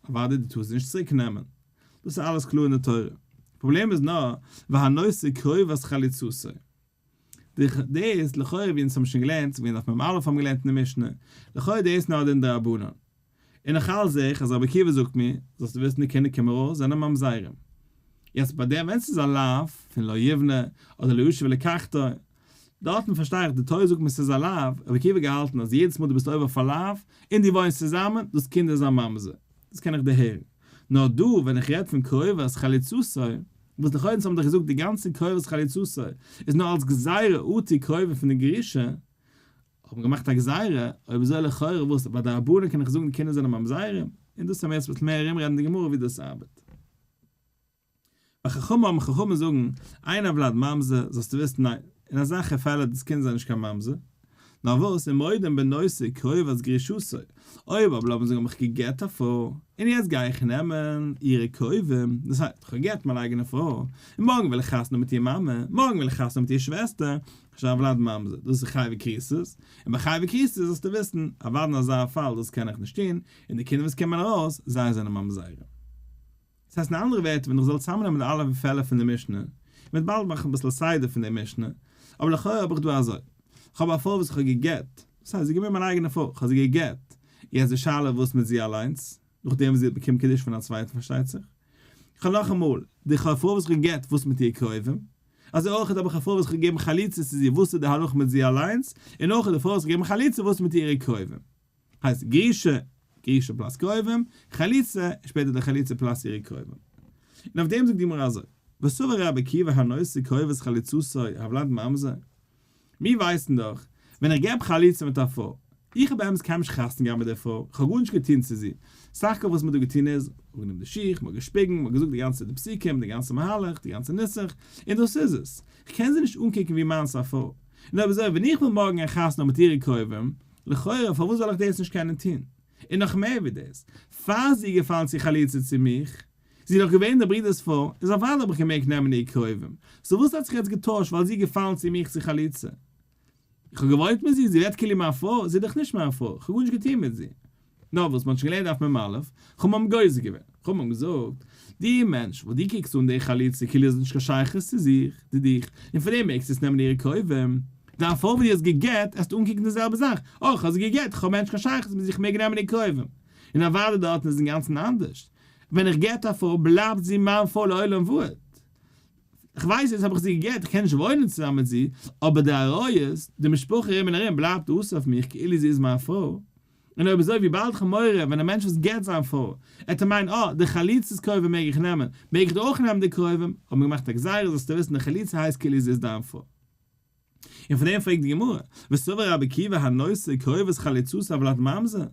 אוודאי דו טארסט זי נישט צוריק נעמען. דאס איז אלעס קלאר אין די תורה. פראבלעם איז נאר, והנושא קרובת חלוצתו. דאס לכאורה ווי אונז האבן שוין געלערנט, ווי אין דף מ א האבן געלערנט אין די משנה, לכאורה דאס נאר דין דרבנן. און נאך אלץ זעה איך אז רבי עקיבא זאגט מיר, זאלסטו וויסן די קינדער קומען ארויס זענען ממזרים. יעצט ביי דעם ווען ס'איז א לאו פון לא יבנה אדער לא ישוב ולקחתו, דארטן פארשטיי איך די תורה זאגט מיר ס'איז א לאו, רבי עקיבא געהאלטן אז יעדעס מאל דו ביסט עובר אויף א לאו און דו וואוינסט צוזאמען, דאס קינד איז א ממזר. דאס קען איך דערהערן. נאר דא ווען איך רעד פון קרובת חלוצתו, וואס לכאו' אונז האבן דאך געזאגט די גאנצע קרובת חלוצתו איז נאר אלס גזירה אטו קרובה פון די גרושה, האט מען געמאכט א גזירה, אויב אזוי לכאורה וואס ביי די רבנן קען איך זאגן די קינדער זענען ממזרים, און דאס וועלן מיר יעצט אביסל מער ארומרעדן אין די גמרא ווי דאס ארבעט. וחכמים אומרים חכמים זאגן, אין הולד ממזר, זאלסטו וויסן ניין, אין אזעלכע פעלער דאס קינד זיי נישט קיין ממזר, נאר וואס ומודים בנושא קרובת גרושתו, אויב אבער לאמיר זאגן האב איך גע'גט א פרוי, און יעצט גיי איך נעמען אירע קרובים, דאס הייסט, איך האב גע'גט מיין אייגענע פרוי, און מארגן וויל איך חתונה מיט איר מאמע, מארגן וויל איך חתונה מיט איר שוועסטער, הולד ממזר, דאס איז חייבי כריתות, און ביי חייבי כריתות זאלסטו וויסן, אוודאי אין אזא פאל דאס קען איך נישט טון, און די קינדער וואס קומען ארויס, זיי זענען ממזרים. דאס הייסט אין אנדערע ווערטער ווען איך זאל צוזאמנעמען די אלע פעלער פון די משנה, איך וועל באלד מאכן אביסל סדר פון די משנה, אבער לכאורה האב איך דא אזוי, איך האב א פרוי וואס איך האב גע'גט, דאס הייסט זי איז געווען מיין אייגענע פרוי, איך האב זי גע'גט, יעצט די שאלה וואס מיט זי אליינס, נאכדעם וואס זי האט באקומען קידושין פון א צווייטן פארשטייט זיך. איך האב נאכאמאל, די פרוי וואס איך האב גע'גט, וואס מיט איר קרובים? אזוי אויך האב איך א פרוי וואס איך האב געגעבן חליצה צו זי, וואס איז די הלכה מיט זי אליינס? און אויך די פרוי וואס איך האב געגעבן חליצה, וואס מיט אירע קרובים? הייסט גרושה, גרושה plus קרובים, חליצה, און שפעטער די חליצה plus אירע קרובים. און אויף דעם זאגט די גמרא אזוי, וסבר רבי עקיבא הנושא קרובת חלוצתו הולד ממזר. מיר ווייסן דאך, ווען איך געב חליצה מיט א פרוי, איך האב באמת קיינמאל נישט חתונה געהאט מיט דער פרוי, איך האב גארנישט געטון צו זי, סך הכל וואס מען האט דא געטון איז, מען האט גענומען די שיך, מען האט געשפיגן, מען האט געזאגט די גאנצע די פסוקים, די גאנצע מהלך, די גאנצע נוסח, און דאס איז עס. איך קען זי נישט אנקוקן ווי מיינס א פרוי. און אויב אזוי, ווען איך וויל מארגן גיין חתונה האבן מיט אירע קרובים, לכאורה פארוואס זאל איך דאס נישט קענען טון? און נאך מער ווי דאס, פאר זי איז געפאלן צו חליצה צו מיך, זי איז דאך געווען די ברודער'ס פרוי, איז אוודאי האב איך געמעגט נעמען איר קרובים, so וואס האט זיך יעצט געטוישט ווייל זי איז געפאלן צו מיך צו חליצה? איך האב געוואוינט מיט זי, זי ווערט כאילו מיין פרוי, זי איז דאך נישט מיין פרוי, איך האב גארנישט געטון מיט זי. נאר וואס מ'האט שוין געלערנט דף מ"א, חכמים האבן גוזר געווען, חכמים האבן געזאגט, דו מענטש וואס דו קוקסט אן די חליצה כאילו עס איז נישט קיין שייכות צו זיך, צו דיך, און פון דעם מעגסטו עס נעמען אירע קרובים, דיין פרוי וואס דו האסט גע'גט, עסטו אנקוקן די זעלבע זאך, אוי איך האב זי גע'גט, איך האב מער נישט קיין שייכות מיט זי, איך מעג נעמען איר קרובים. און אוודאי דארטן איז אינגאנצן אנדערש, ווען איך גט א פרוי בלייבט זי מיין פרוי לעולם ועד. איך ווייס יעצט האב איך זי גע'גט, איך קען נישט וואוינען צוזאמען מיט זי, אבער די עריות, די משפחה ארום און ארום בלייבט אסור אויף מיך כאילו זי איז מיין פרוי. און אויב אזוי וויבאלד איך האב מורא ווען א מענטש וואס גט זיין פרוי, עט ער מיינען אה, די חליצה'ס קרובים מעג איך נעמען, מעג איך דא אויך נעמען די קרובים, האט מען געמאכט א גזירה זאלסטו וויסן די חליצה הייסט כאילו זי איז דיין פרוי. און פון דעם פרעגט די גמרא, וסבר רבי עקיבא הנושא קרובת חלוצתו הולד ממזר?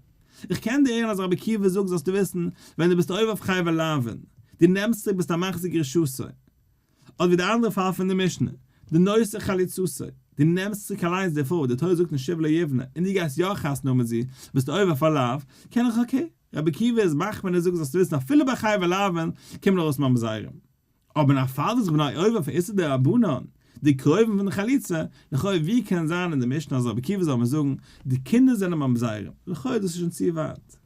איך קען דיר הערן אז רבי עקיבא זאגט זאלסטו וויסן ווען דו ביסט עובר אויף חייבי לאוין, דו נעמסט צוריק ביסט א מחזיר גרושתו. אדער ווי די אנדערע פאל פון די משנה, די נושא חלוצתו, דו נעמסט צוריק אליינס די פרוי, די תורה זאגט נישט שוב לא יבנה, און דו גייסט יא חתונה האבן מיט זי, ביסטו עובר אויף א לאו, קען איך okay, רבי עקיבא איז מחמיר און ער זאגט זאלסטו וויסן אפילו ביי חייבי לאוין קומען ארויס ממזרים. אבער אין א פאל וואס איך בין א עובר אויף איסור דרבנן, די קרובים פון די חליצה, לכאו' ווי קען זיין אין די משנה אז רבי עקיבא זאל מיר זאגן, די קינדער זענען ממזרים, לכאו' דאס איז שוין צו ווייט.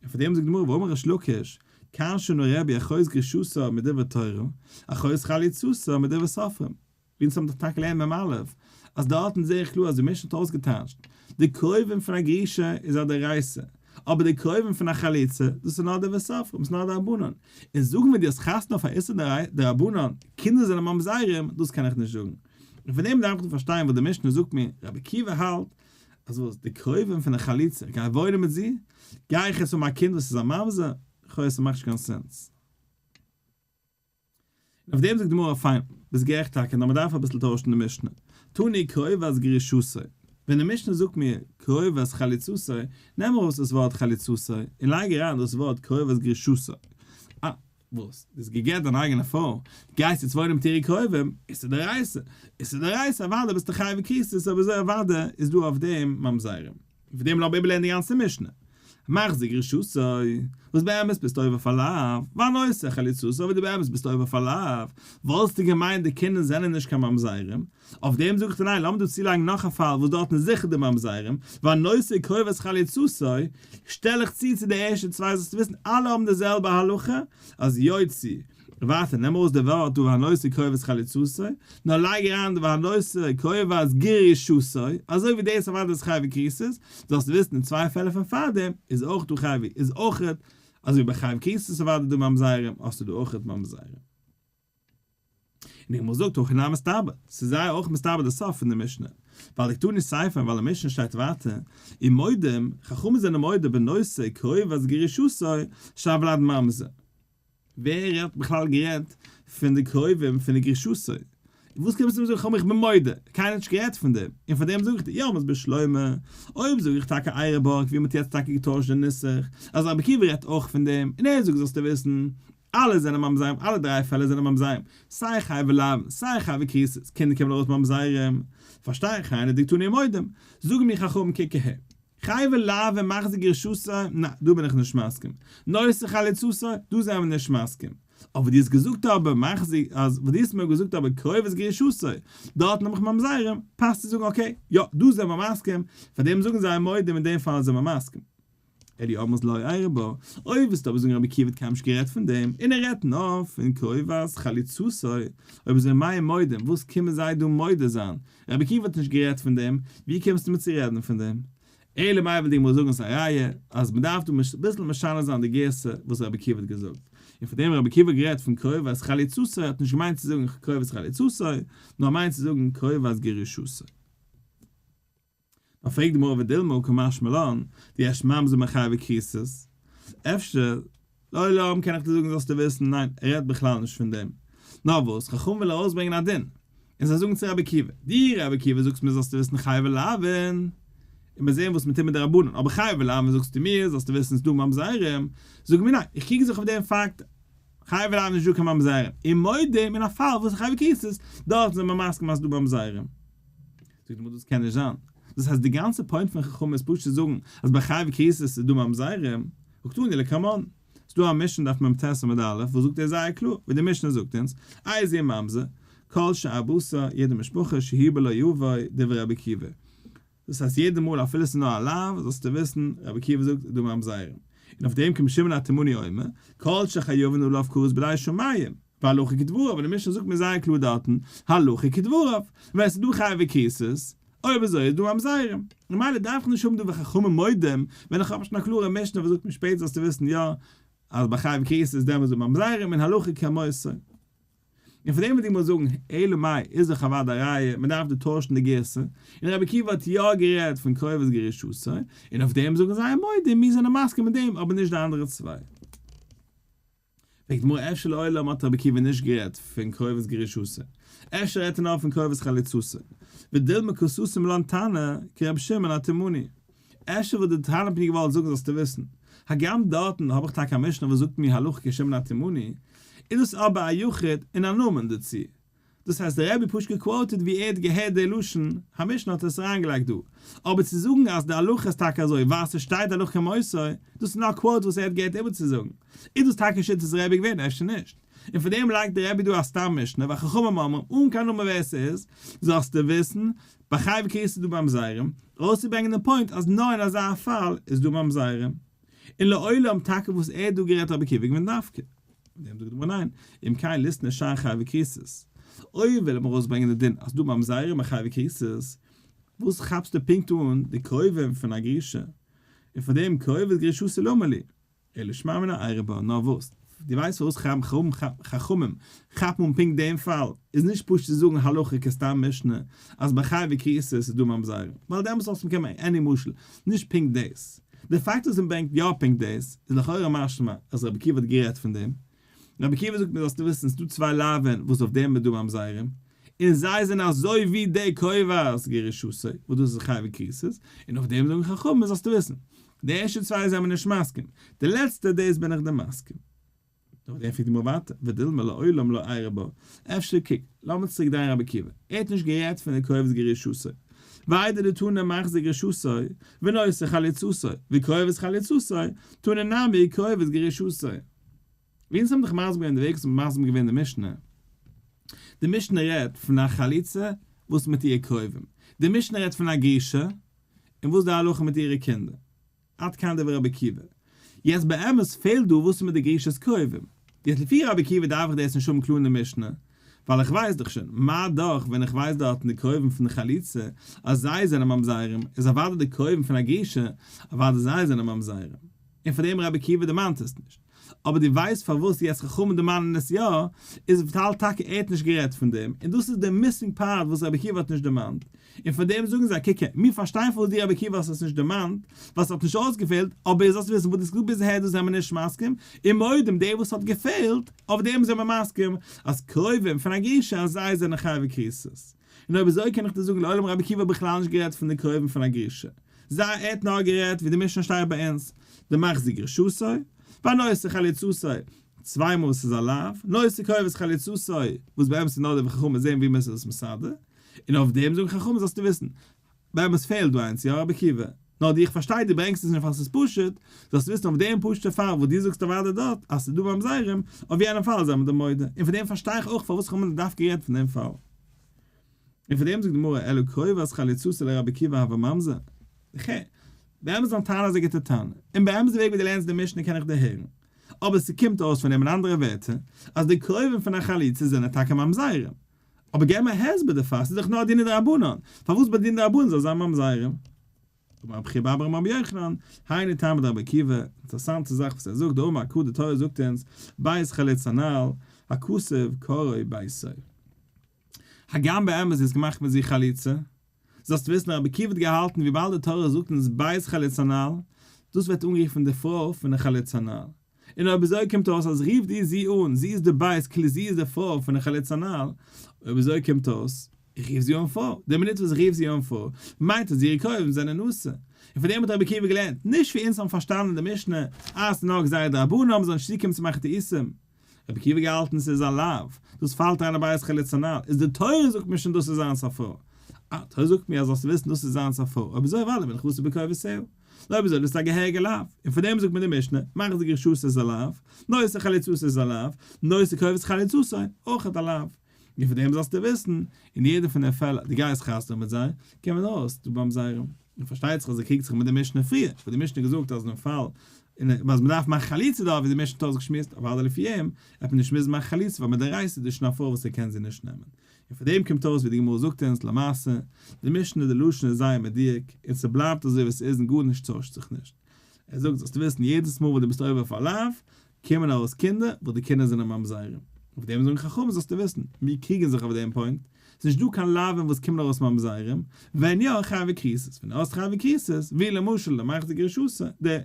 און פאר דעם זאגט די גמרא ואמר ריש לקיש, כאן שנה רבי אחות גרושתה מדברי תורה, אחות חלוצתה מדברי סופרים. ווי אונז האבן דאך טאקע געלערנט מ"א, אז דארטן זעה איך קלאר אז די משנה האט אויסגעטייטשט, די קרובים פון א גרושה איז א דאורייתא, אבער די קרובים פון א חלוצה, דאס איז נאר דברי סופרים, ס'איז נאר דרבנן. און זאגן ווען דו האסט חתונה אויף א איסור דרבנן, קינדער זענען ממזרים, דאס קען איך נישט זאגן. און פון דעם דארף איך פארשטיין וואס די משנה זאגט מיר, רבי עקיבא האלט אז וואס, די קרובים פון די חלוצה, איך גיי וואוינען מיט זי? גיי איך יעצט האבן א קינד וואס איז א ממזר? לכאורה ס'מאכט נישט קיין sense. און אויף דעם זאגט די גמרא, פיין, ביסט גערעכט טאקע, נאר מען דארף אביסל טוישן די משנה. תני קרובת גרושתו, ווען די משנה זאגט מיר קרובת חלוצתו, נעם ארויס דאס ווארט חלוצתו און לייג אריין דאס ווארט קרובת גרושתו. אה, וואס? דו האסט גע'גט דיין אייגענע פרוי, גייסט יעצט וואוינען מיט אירע קרובים? איסור דאורייתא! איסור דאורייתא, אוודאי ביסטו חייב כריתות, אבער אזוי אוודאי איז דא אויף דעם ממזרים. און פון דעם לאמיר איבערלערנען די גאנצע משנה. מחזיר גרושתו, וואס באמת ביסטו עובר אויף א לאו, והנושא חלוצתו, וואס דו באמת ביסטו עובר אויף א לאו, וואלסטו געמיינט די קינדער זענען נישט קיין ממזרים, אויף דעם זאג איך דיר ניין, לאמיר דא צולייגן נאך א פאל וואס דארטן איז זיכער די ממזרים, והנושא קרובת חלוצתו, שטעל איך צו צו די ערשטע צוויי זאלסטו וויסן אלע האבן די זעלבע הלכה, אז יוציא, ווייטער נעם ארויס די ווארט דא והנושא קרובת חלוצתו, נאר לייג אריין די והנושא קרובת גרושתו, אזוי ווי דאס אוודאי איז חייבי כריתות, זאלסטו וויסן אין צוויי פעלער פון פארדעם איז אויך דא חייבי, איז אויכעט, אזוי ווי ביי חייבי כריתות אוודאי דא ממזרים, האסטו דא אויכעט ממזרים. און די גמרא זאגט הכי נמי מסתברא, ס'איז זייער אויך מסתבר די סוף פון די משנה, ווייל דקתני סיפא ווייל אין משנה שטייט ווייטער, ומודים, חכמים זענען מודה בנושא קרובת גרושתו שהולד ממזר. ווער האט בכלל גערעדט פון די קרובים פון די גרושתו? וואס קומסטו מיר זאגן חכמים איך בין מודה, קיינער האט נישט גערעדט פון דעם, און פאר דעם זאג איך דיר, יא מ'איז בשלמא, אויב זאג איך טאקע אייער בארג ווי מ'האט יעצט טאקע געטוישט די נוסח, אז רבי עקיבא רעדט אויך פון דעם, און ער זאגט זאלסטו וויסן, אלע זענען ממזרים, אלע דריי פעלער זענען ממזרים, סיי חייבי לאוין, סיי חייבי כריתות, קינדער קומען ארויס ממזרים, פארשטיי איך היינו דקתני מודים, זאגן מיר חכמים קוק אהער, חייבי לאוין מחזיר גרושתו, ניין, דא בין איך נישט מסכים, נושא חלוצתו, דא זענען מיר נישט מסכים, אבער דו האסט געזאגט אבער מחזיר, אז וואס דו האסט מיר געזאגט אבער קרובת גרושתו, דארטן האב איך ממזרים, פאסט צו זאגן okay, יא, דא זענען מיר מסכים, פאר דעם זאגן זיי מודים אין דעם פאל זענען מיר מסכים. אלא אמרת לא איירי בה, אויב ווילסטו אבער זאגן רבי עקיבא האט קיינמאל נישט גערעדט פון דעם, און ער רעדט נאר פון קרובת חלוצתו, אויב אזוי מאי מודים, וואס קומען זיי דא מודה זיין? רבי עקיבא האט נישט גערעדט פון דעם, ווי קומסטו מיר צו רעדן פון דעם? אלא מאי וויל די גמרא זאגן ס'איז א ראיה אז מ'דארף דא אביסל משנה זיין די גירסא וואס רבי עקיבא האט געזאגט, און פון דעם רבי עקיבא האט גערעדט פון קרובת חלוצתו האט נישט געמיינט צו זאגן קרובת חלוצתו, נאר מיינט צו זאגן קרובת גרושתו. נאר פרעגט די גמרא ודילמא קא משמע לן, דיש ממזר מחייבי כריתות, אפשר, לעולם קען איך דיר זאגן זאלסטו וויסן, ניין, ער רעדט בכלל נישט פון דעם. נאר וואס, חכמים ווילן ארויסברענגען א דין, און זיי זאגן צו רבי עקיבא, דו רבי עקיבא זאגסט מיר זאלסטו וויסן חייבי לאוין, און מיר זעען וואס מען טוט מיט די רבנן, אבער חייבי לאוין זאגסטו מיר זאלסטו וויסן ס'דא ממזרים, זאגן מיר ניין, איך קריג זיך אויף דעם פאקט, חייבי לאוין נישט דא קיין ממזרים, און מודים אין א פאל וואס איז חייבי כריתות, דארט זענען מיר מסכים אז ס'דא ממזרים. זאגט די גמרא דאס קען נישט זיין, דאס הייסט די גאנצע point פון חכמים איז פשוט צו זאגן אז ביי חייבי כריתות איז דא ממזרים, וקתני לקמן, ס'דא א משנה דף מ"ט עמוד א' וואס זאגט ער זייער קלאר, ווי די משנה זאגט אונז, איזהו ממזר, כל שאר בשר, יעדע משפחה שהוא בלא יבוא, דברי רבי עקיבא. דאס הייסט יעדע מאל אפילו ס'איז נאר א לאו, זאלסטו וויסן, רבי עקיבא זאגט איז דא ממזרים. און אויף דעם קומט שמעון התימני אומר, כל שחייבין עליו כרת בידי שמים, והלכה כדבריו, און די משנה זאגט מיר זייער קלאר דארטן, הלכה כדבריו, ווען ס'איז דא חייבי כריתות, אויב אזוי איז דא ממזרים. ממילא דארף איך נישט האבן דא וחכמים מודים, ווען איך האב שוין א קלארע משנה וואס זאגט מיר שפעטער זאלסטו וויסן יא, אז ביי חייבי כריתות איז דעמאלטס דא ממזרים און הלכה כמותו. און פון דעם וועט די גמרא זאגן, אלא מאי, איז דאך אוודאי א ראיה, מען דארף דא טוישן די גירסא, און רבי עקיבא האט יא גערעדט פון קרובת גרושתו, און אויף דעם זאגן זיי מודים, מיר זענען מסכים מיט דעם, אבער נישט די אנדערע צוויי. פרעגט די גמרא, אפשר לעולם האט רבי עקיבא נישט גערעדט פון קרובת גרושתו, אפשר רעדט ער נאר פון קרובת חלוצתו, ודילמא קא סתים לן תנא כרבי שמעון התימני, אפשר וואלט די תנא האט מיר געוואלט זאגן זאלסטו וויסן, הגם דארטן האב איך טאקע א משנה וואס זאגט מיר הלכה כשמעון התימני, איז דאס אבער א יחיד און א נאמען דערצו. דאס הייסט דער רבי פשוט גע quote ט ווי ער האט געהערט די לשון המשנה האט ער עס אריינגעלייגט דא. אבער צו זאגן אז די הלכה איז טאקע אזוי ווייל ס'שטייט הלכה כמותו, דאס איז נאר א quote וואס ער האט געהערט איבערצוזאגן. איז דאס טאקע שיטת רבי געווען? אפשר נישט. און פאר דעם לייגט דער רבי דא א סתם משנה וחכמים אומרים אן קיין נאמען ווער ס'איז, זאלסטו וויסן, ביי חייבי כריתות איז דא ממזרים, ארויסצוברענגען דעם point אז נאר אין אזא פאל איז דא ממזרים. און לעולם טאקע וואס ער האט דא גערעדט רבי עקיבא געווען דווקא. אויף דעם זאגט די גמרא ניין, אם כן ליתני שאר חייבי כריתות. אויב וויל מען ארויסברענגען די דין אז דא ממזרים ביי חייבי כריתות, וואס כאפסטו פונקט אן די קרובים פון א גרושה? און פאר דעם קרובת גרושתו למה לי? אלא שמע מינה איירי בה, נאר וואס? דו ווייסט פארוואס חכמים כאפן אן פונקט דעם פאל? איז נישט פשוט צו זאגן הלכה כסתם משנה אז ביי חייבי כריתות איז דא ממזרים, ווייל דעמאלטס וואלסטו באקומען any משל, נישט פונקט דאס. די פאקט אז מען ברענגט יא פונקט דאס, איז לכאורה משמע אז רבי עקיבא האט גערעדט פון דעם. רבי עקיבא זאגט מיר זאלסטו וויסן ס'דא צוויי לאווין וואס אויף דעם איז דא ממזרים, און זיי זענען אזוי ווי די קרובת גרושתו וואס דאס איז חייבי כריתות, און אויף דעם זאגן חכמים זאלסטו וויסן, די ערשטע צוויי זענען מיר נישט מסכים, די לעצטע דאס בין איך דיר מסכים. נאך דעם פרעגט די גמרא ווייטער, ודילמא לעולם לא איירי בה, אפשר קוק, לאמיר צוריק דיין רבי עקיבא, ער האט נישט גערעדט פון די קרובת גרושתו, ואיידי דתנא מחזיר גרושתו, ונושא חלוצתו, וקרובת חלוצתו, תנא נמי קרובת גרושתו. ווי אונז האבן דאך מסביר געווען די וועג וואס מ'האט מסביר געווען די משנה, די משנה רעדט פון א חלוצה וואס מיט אירע קרובים, די משנה רעדט פון א גרושה און וואס די הלכה מיט אירע קינדער, עד כאן דברי רבי עקיבא. יעצט באמת פעלט דא וואס איז מיט די גרושה'ס קרובים. יעצט לפי רבי עקיבא דארף איך דאס נישט האבן קלאר אין די משנה, ווייל איך ווייס דאך שוין, מה דאך ווען איך ווייס דארטן די קרובים פון די חלוצה אז זיי זענען ממזרים, איז אוודאי די קרובים פון א גרושה אוודאי זיי זענען ממזרים. און פאר דעם רבי עקיבא דערמאנט עס נישט. אבער דו ווייסט פארוואס יעצט חכמים דערמאנען עס יא, איז ווייל טאקע ער האט נישט גערעדט פון דעם, און דאס איז די missing part וואס רבי עקיבא האט נישט דערמאנט, און פאר דעם זאגן זיי, קוק הער, מיר פארשטייען פארוואס דו רבי עקיבא האסט עס נישט דערמאנט, ווייל ס'האט נישט אויסגעפעלט, אבער איר זאלסט וויסן וואס דו האסט געזאגט ביז אהער דאס זעמיר נישט מסכים, און מודים דער וואס האט געפעלט, אויף דעם זעמיר מסכים, אז קרובים פון א גרושה אז זיי זענען חייבי כריתות. און אויב אזוי קען איך דיר זאגן לעולם רבי עקיבא האט בכלל נישט גערעדט פון די קרובים פון א גרושה, זיי ער האט נאר גערעדט ווי די משנה שטייט ביי אונז, די מחזיר גרושתו, והנושא חלוצתו, צוויי מאל ס'איז א לאו, נושא קרובת חלוצתו, וואס באמת איז נאר די חכמים זעהן ווי מ'איז עס מסדר, און אויף דעם זאגן חכמים זאלסטו וויסן, באמת פעלט דא איינס, יא רבי עקיבא, נאר די איך פארשטיי דו ברענגסט עס נישט ווייל ס'איז פשוט, זאלסט וויסן אויף דעם פשוט'ע פאל וואס דו זאגסט אוודאי דארט אז ס'איז דא ממזרים, אויף יענעם פאל זעמיר דיר מודה, און פון דעם פארשטיי איך אויך פארוואס חכמים האבן דווקא גערעדט פון דעם פאל. און פון דעם זאגט די גמרא אלא קרובת חלוצתו לרבי עקיבא הוה ממזר. ח. באמת זיין טענה איז א גוטע טענה, און באמת די וועג ווי דו לערנסט די משנה קען איך דערהערן, אבער ס'קומט אויס פון דעם אין אנדערע ווערטער אז די קרובים פון א חלוצה זענען טאקע ממזרים, אבער געב מיר א הסבר דערפאר, ס'איז דאך נאר דינא דרבנן, פארוואס ביי דין דרבנן זאל זיין ממזרים? אמר רבי חייא בר אבא אמר רבי יוחנן, היינו טעמא דרבי עקיבא, אינטערעסאנטע זאך וואס ער זאגט, דאמר קרא די תורה זאגט אונז, בית חלוץ הנעל, הכתוב קראו ביתו. הגם באמת זי איז געמאכט מיט זיך חליצה, זאלסטו וויסן רבי עקיבא האט געהאלטן וויבאלד די תורה זאגט אונז בית חלוץ הנעל, דאס ווערט אנגערופן די פרוי פון די חלוץ הנעל. און אויב אזוי קומט אויס אז רופט איר זי אן, זי איז די בית כאילו זי איז די פרוי פון די חלוץ הנעל, אויב אזוי קומט אויס, איך רוף זי אן פרוי, די מינוט וואס איך רוף זי אן פרוי, מיינט אז אירע קרובים זענען נשא. און פון דעם האט רבי עקיבא געלערנט, נישט ווי אונז האבן פארשטאנען די משנה, אז ס'איז נאר גזירה דרבנן מ'זאל נישט צוקומען צו מאכן טעותים. רבי עקיבא געהאלטן ס'איז א לאו, דאס פאלט אריין אין בית חלוץ הנעל, איז די תורה זאגט מיר שוין דאס איז זיינס א פרוי. אה, תורה זאגט מיר אז זאלסט וויסן דאס איז זיינס א פרוי, אויב אזוי אוודאי בין איך אסור בקרובותיה. לא אויב אזוי דאס איז א געהעריגע לאו, און פון דעם זאגט מיר די משנה, מחזיר גרושתו איז א לאו, נושא חלוצתו איז א לאו, נושא קרובת חלוצתו, אויך א לאו. און פון דעם זאלסטו וויסן, אין יעדע פון די פעלער דו גייסט חתונה מיט זיי, קומען אויס דא ממזרים. און פארשטייט זיך אז ער קריגט זיך מיט די משנה פריער, וואס די משנה געזאגט אז אין פאל און אז מען דארף מאכן חליצה דארט ווי די משנה האט אויסגעשמועסט, אוודאי לפי אים, וועט מען נישט מוזן מאכן חליצה ווייל מדאורייתא איז דאס שוין א פרוי וואס ער קען זי נישט נעמען. און פון דעם קומט אויס ווי די גמרא זאגט אונז למעשה, די משנה די לשון איז זייער מדויק, און ס'בלייבט אזוי ווי ס'איז און גארנישט טוישט זיך נישט. ער זאגט זאלסטו וויסן יעדעס מאל וואס דו ביסט עובר אויף א לאו, קומען ארויס קינדער וואס די קינדער זענען ממזרים. אויף דעם זאגן חכמים זאלסטו וויסן, מיר קריגן זיך אויף דעם point, ס'איז נישט דא קיין לאווין וואס קומען ארויס ממזרים, ווען יא חייבי כריתות, ווען האסט חייבי כריתות, ווי למשל די מחזיר גרושתו, די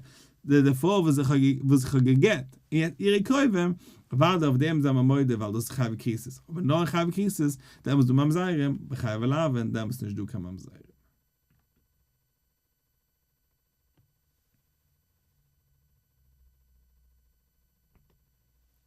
די די פרוי וואס איך האב וואס איך האב גע'גט, און אירע קרובים, אוודאי אויף דעם זענען מיר מודה ווייל דאס איז חייבי כריתות, אבער נאר חייבי כריתות, דעמאלס איז דא ממזרים, וחייבי לאווין, דעמאלס איז נישט דא קיין ממזרים.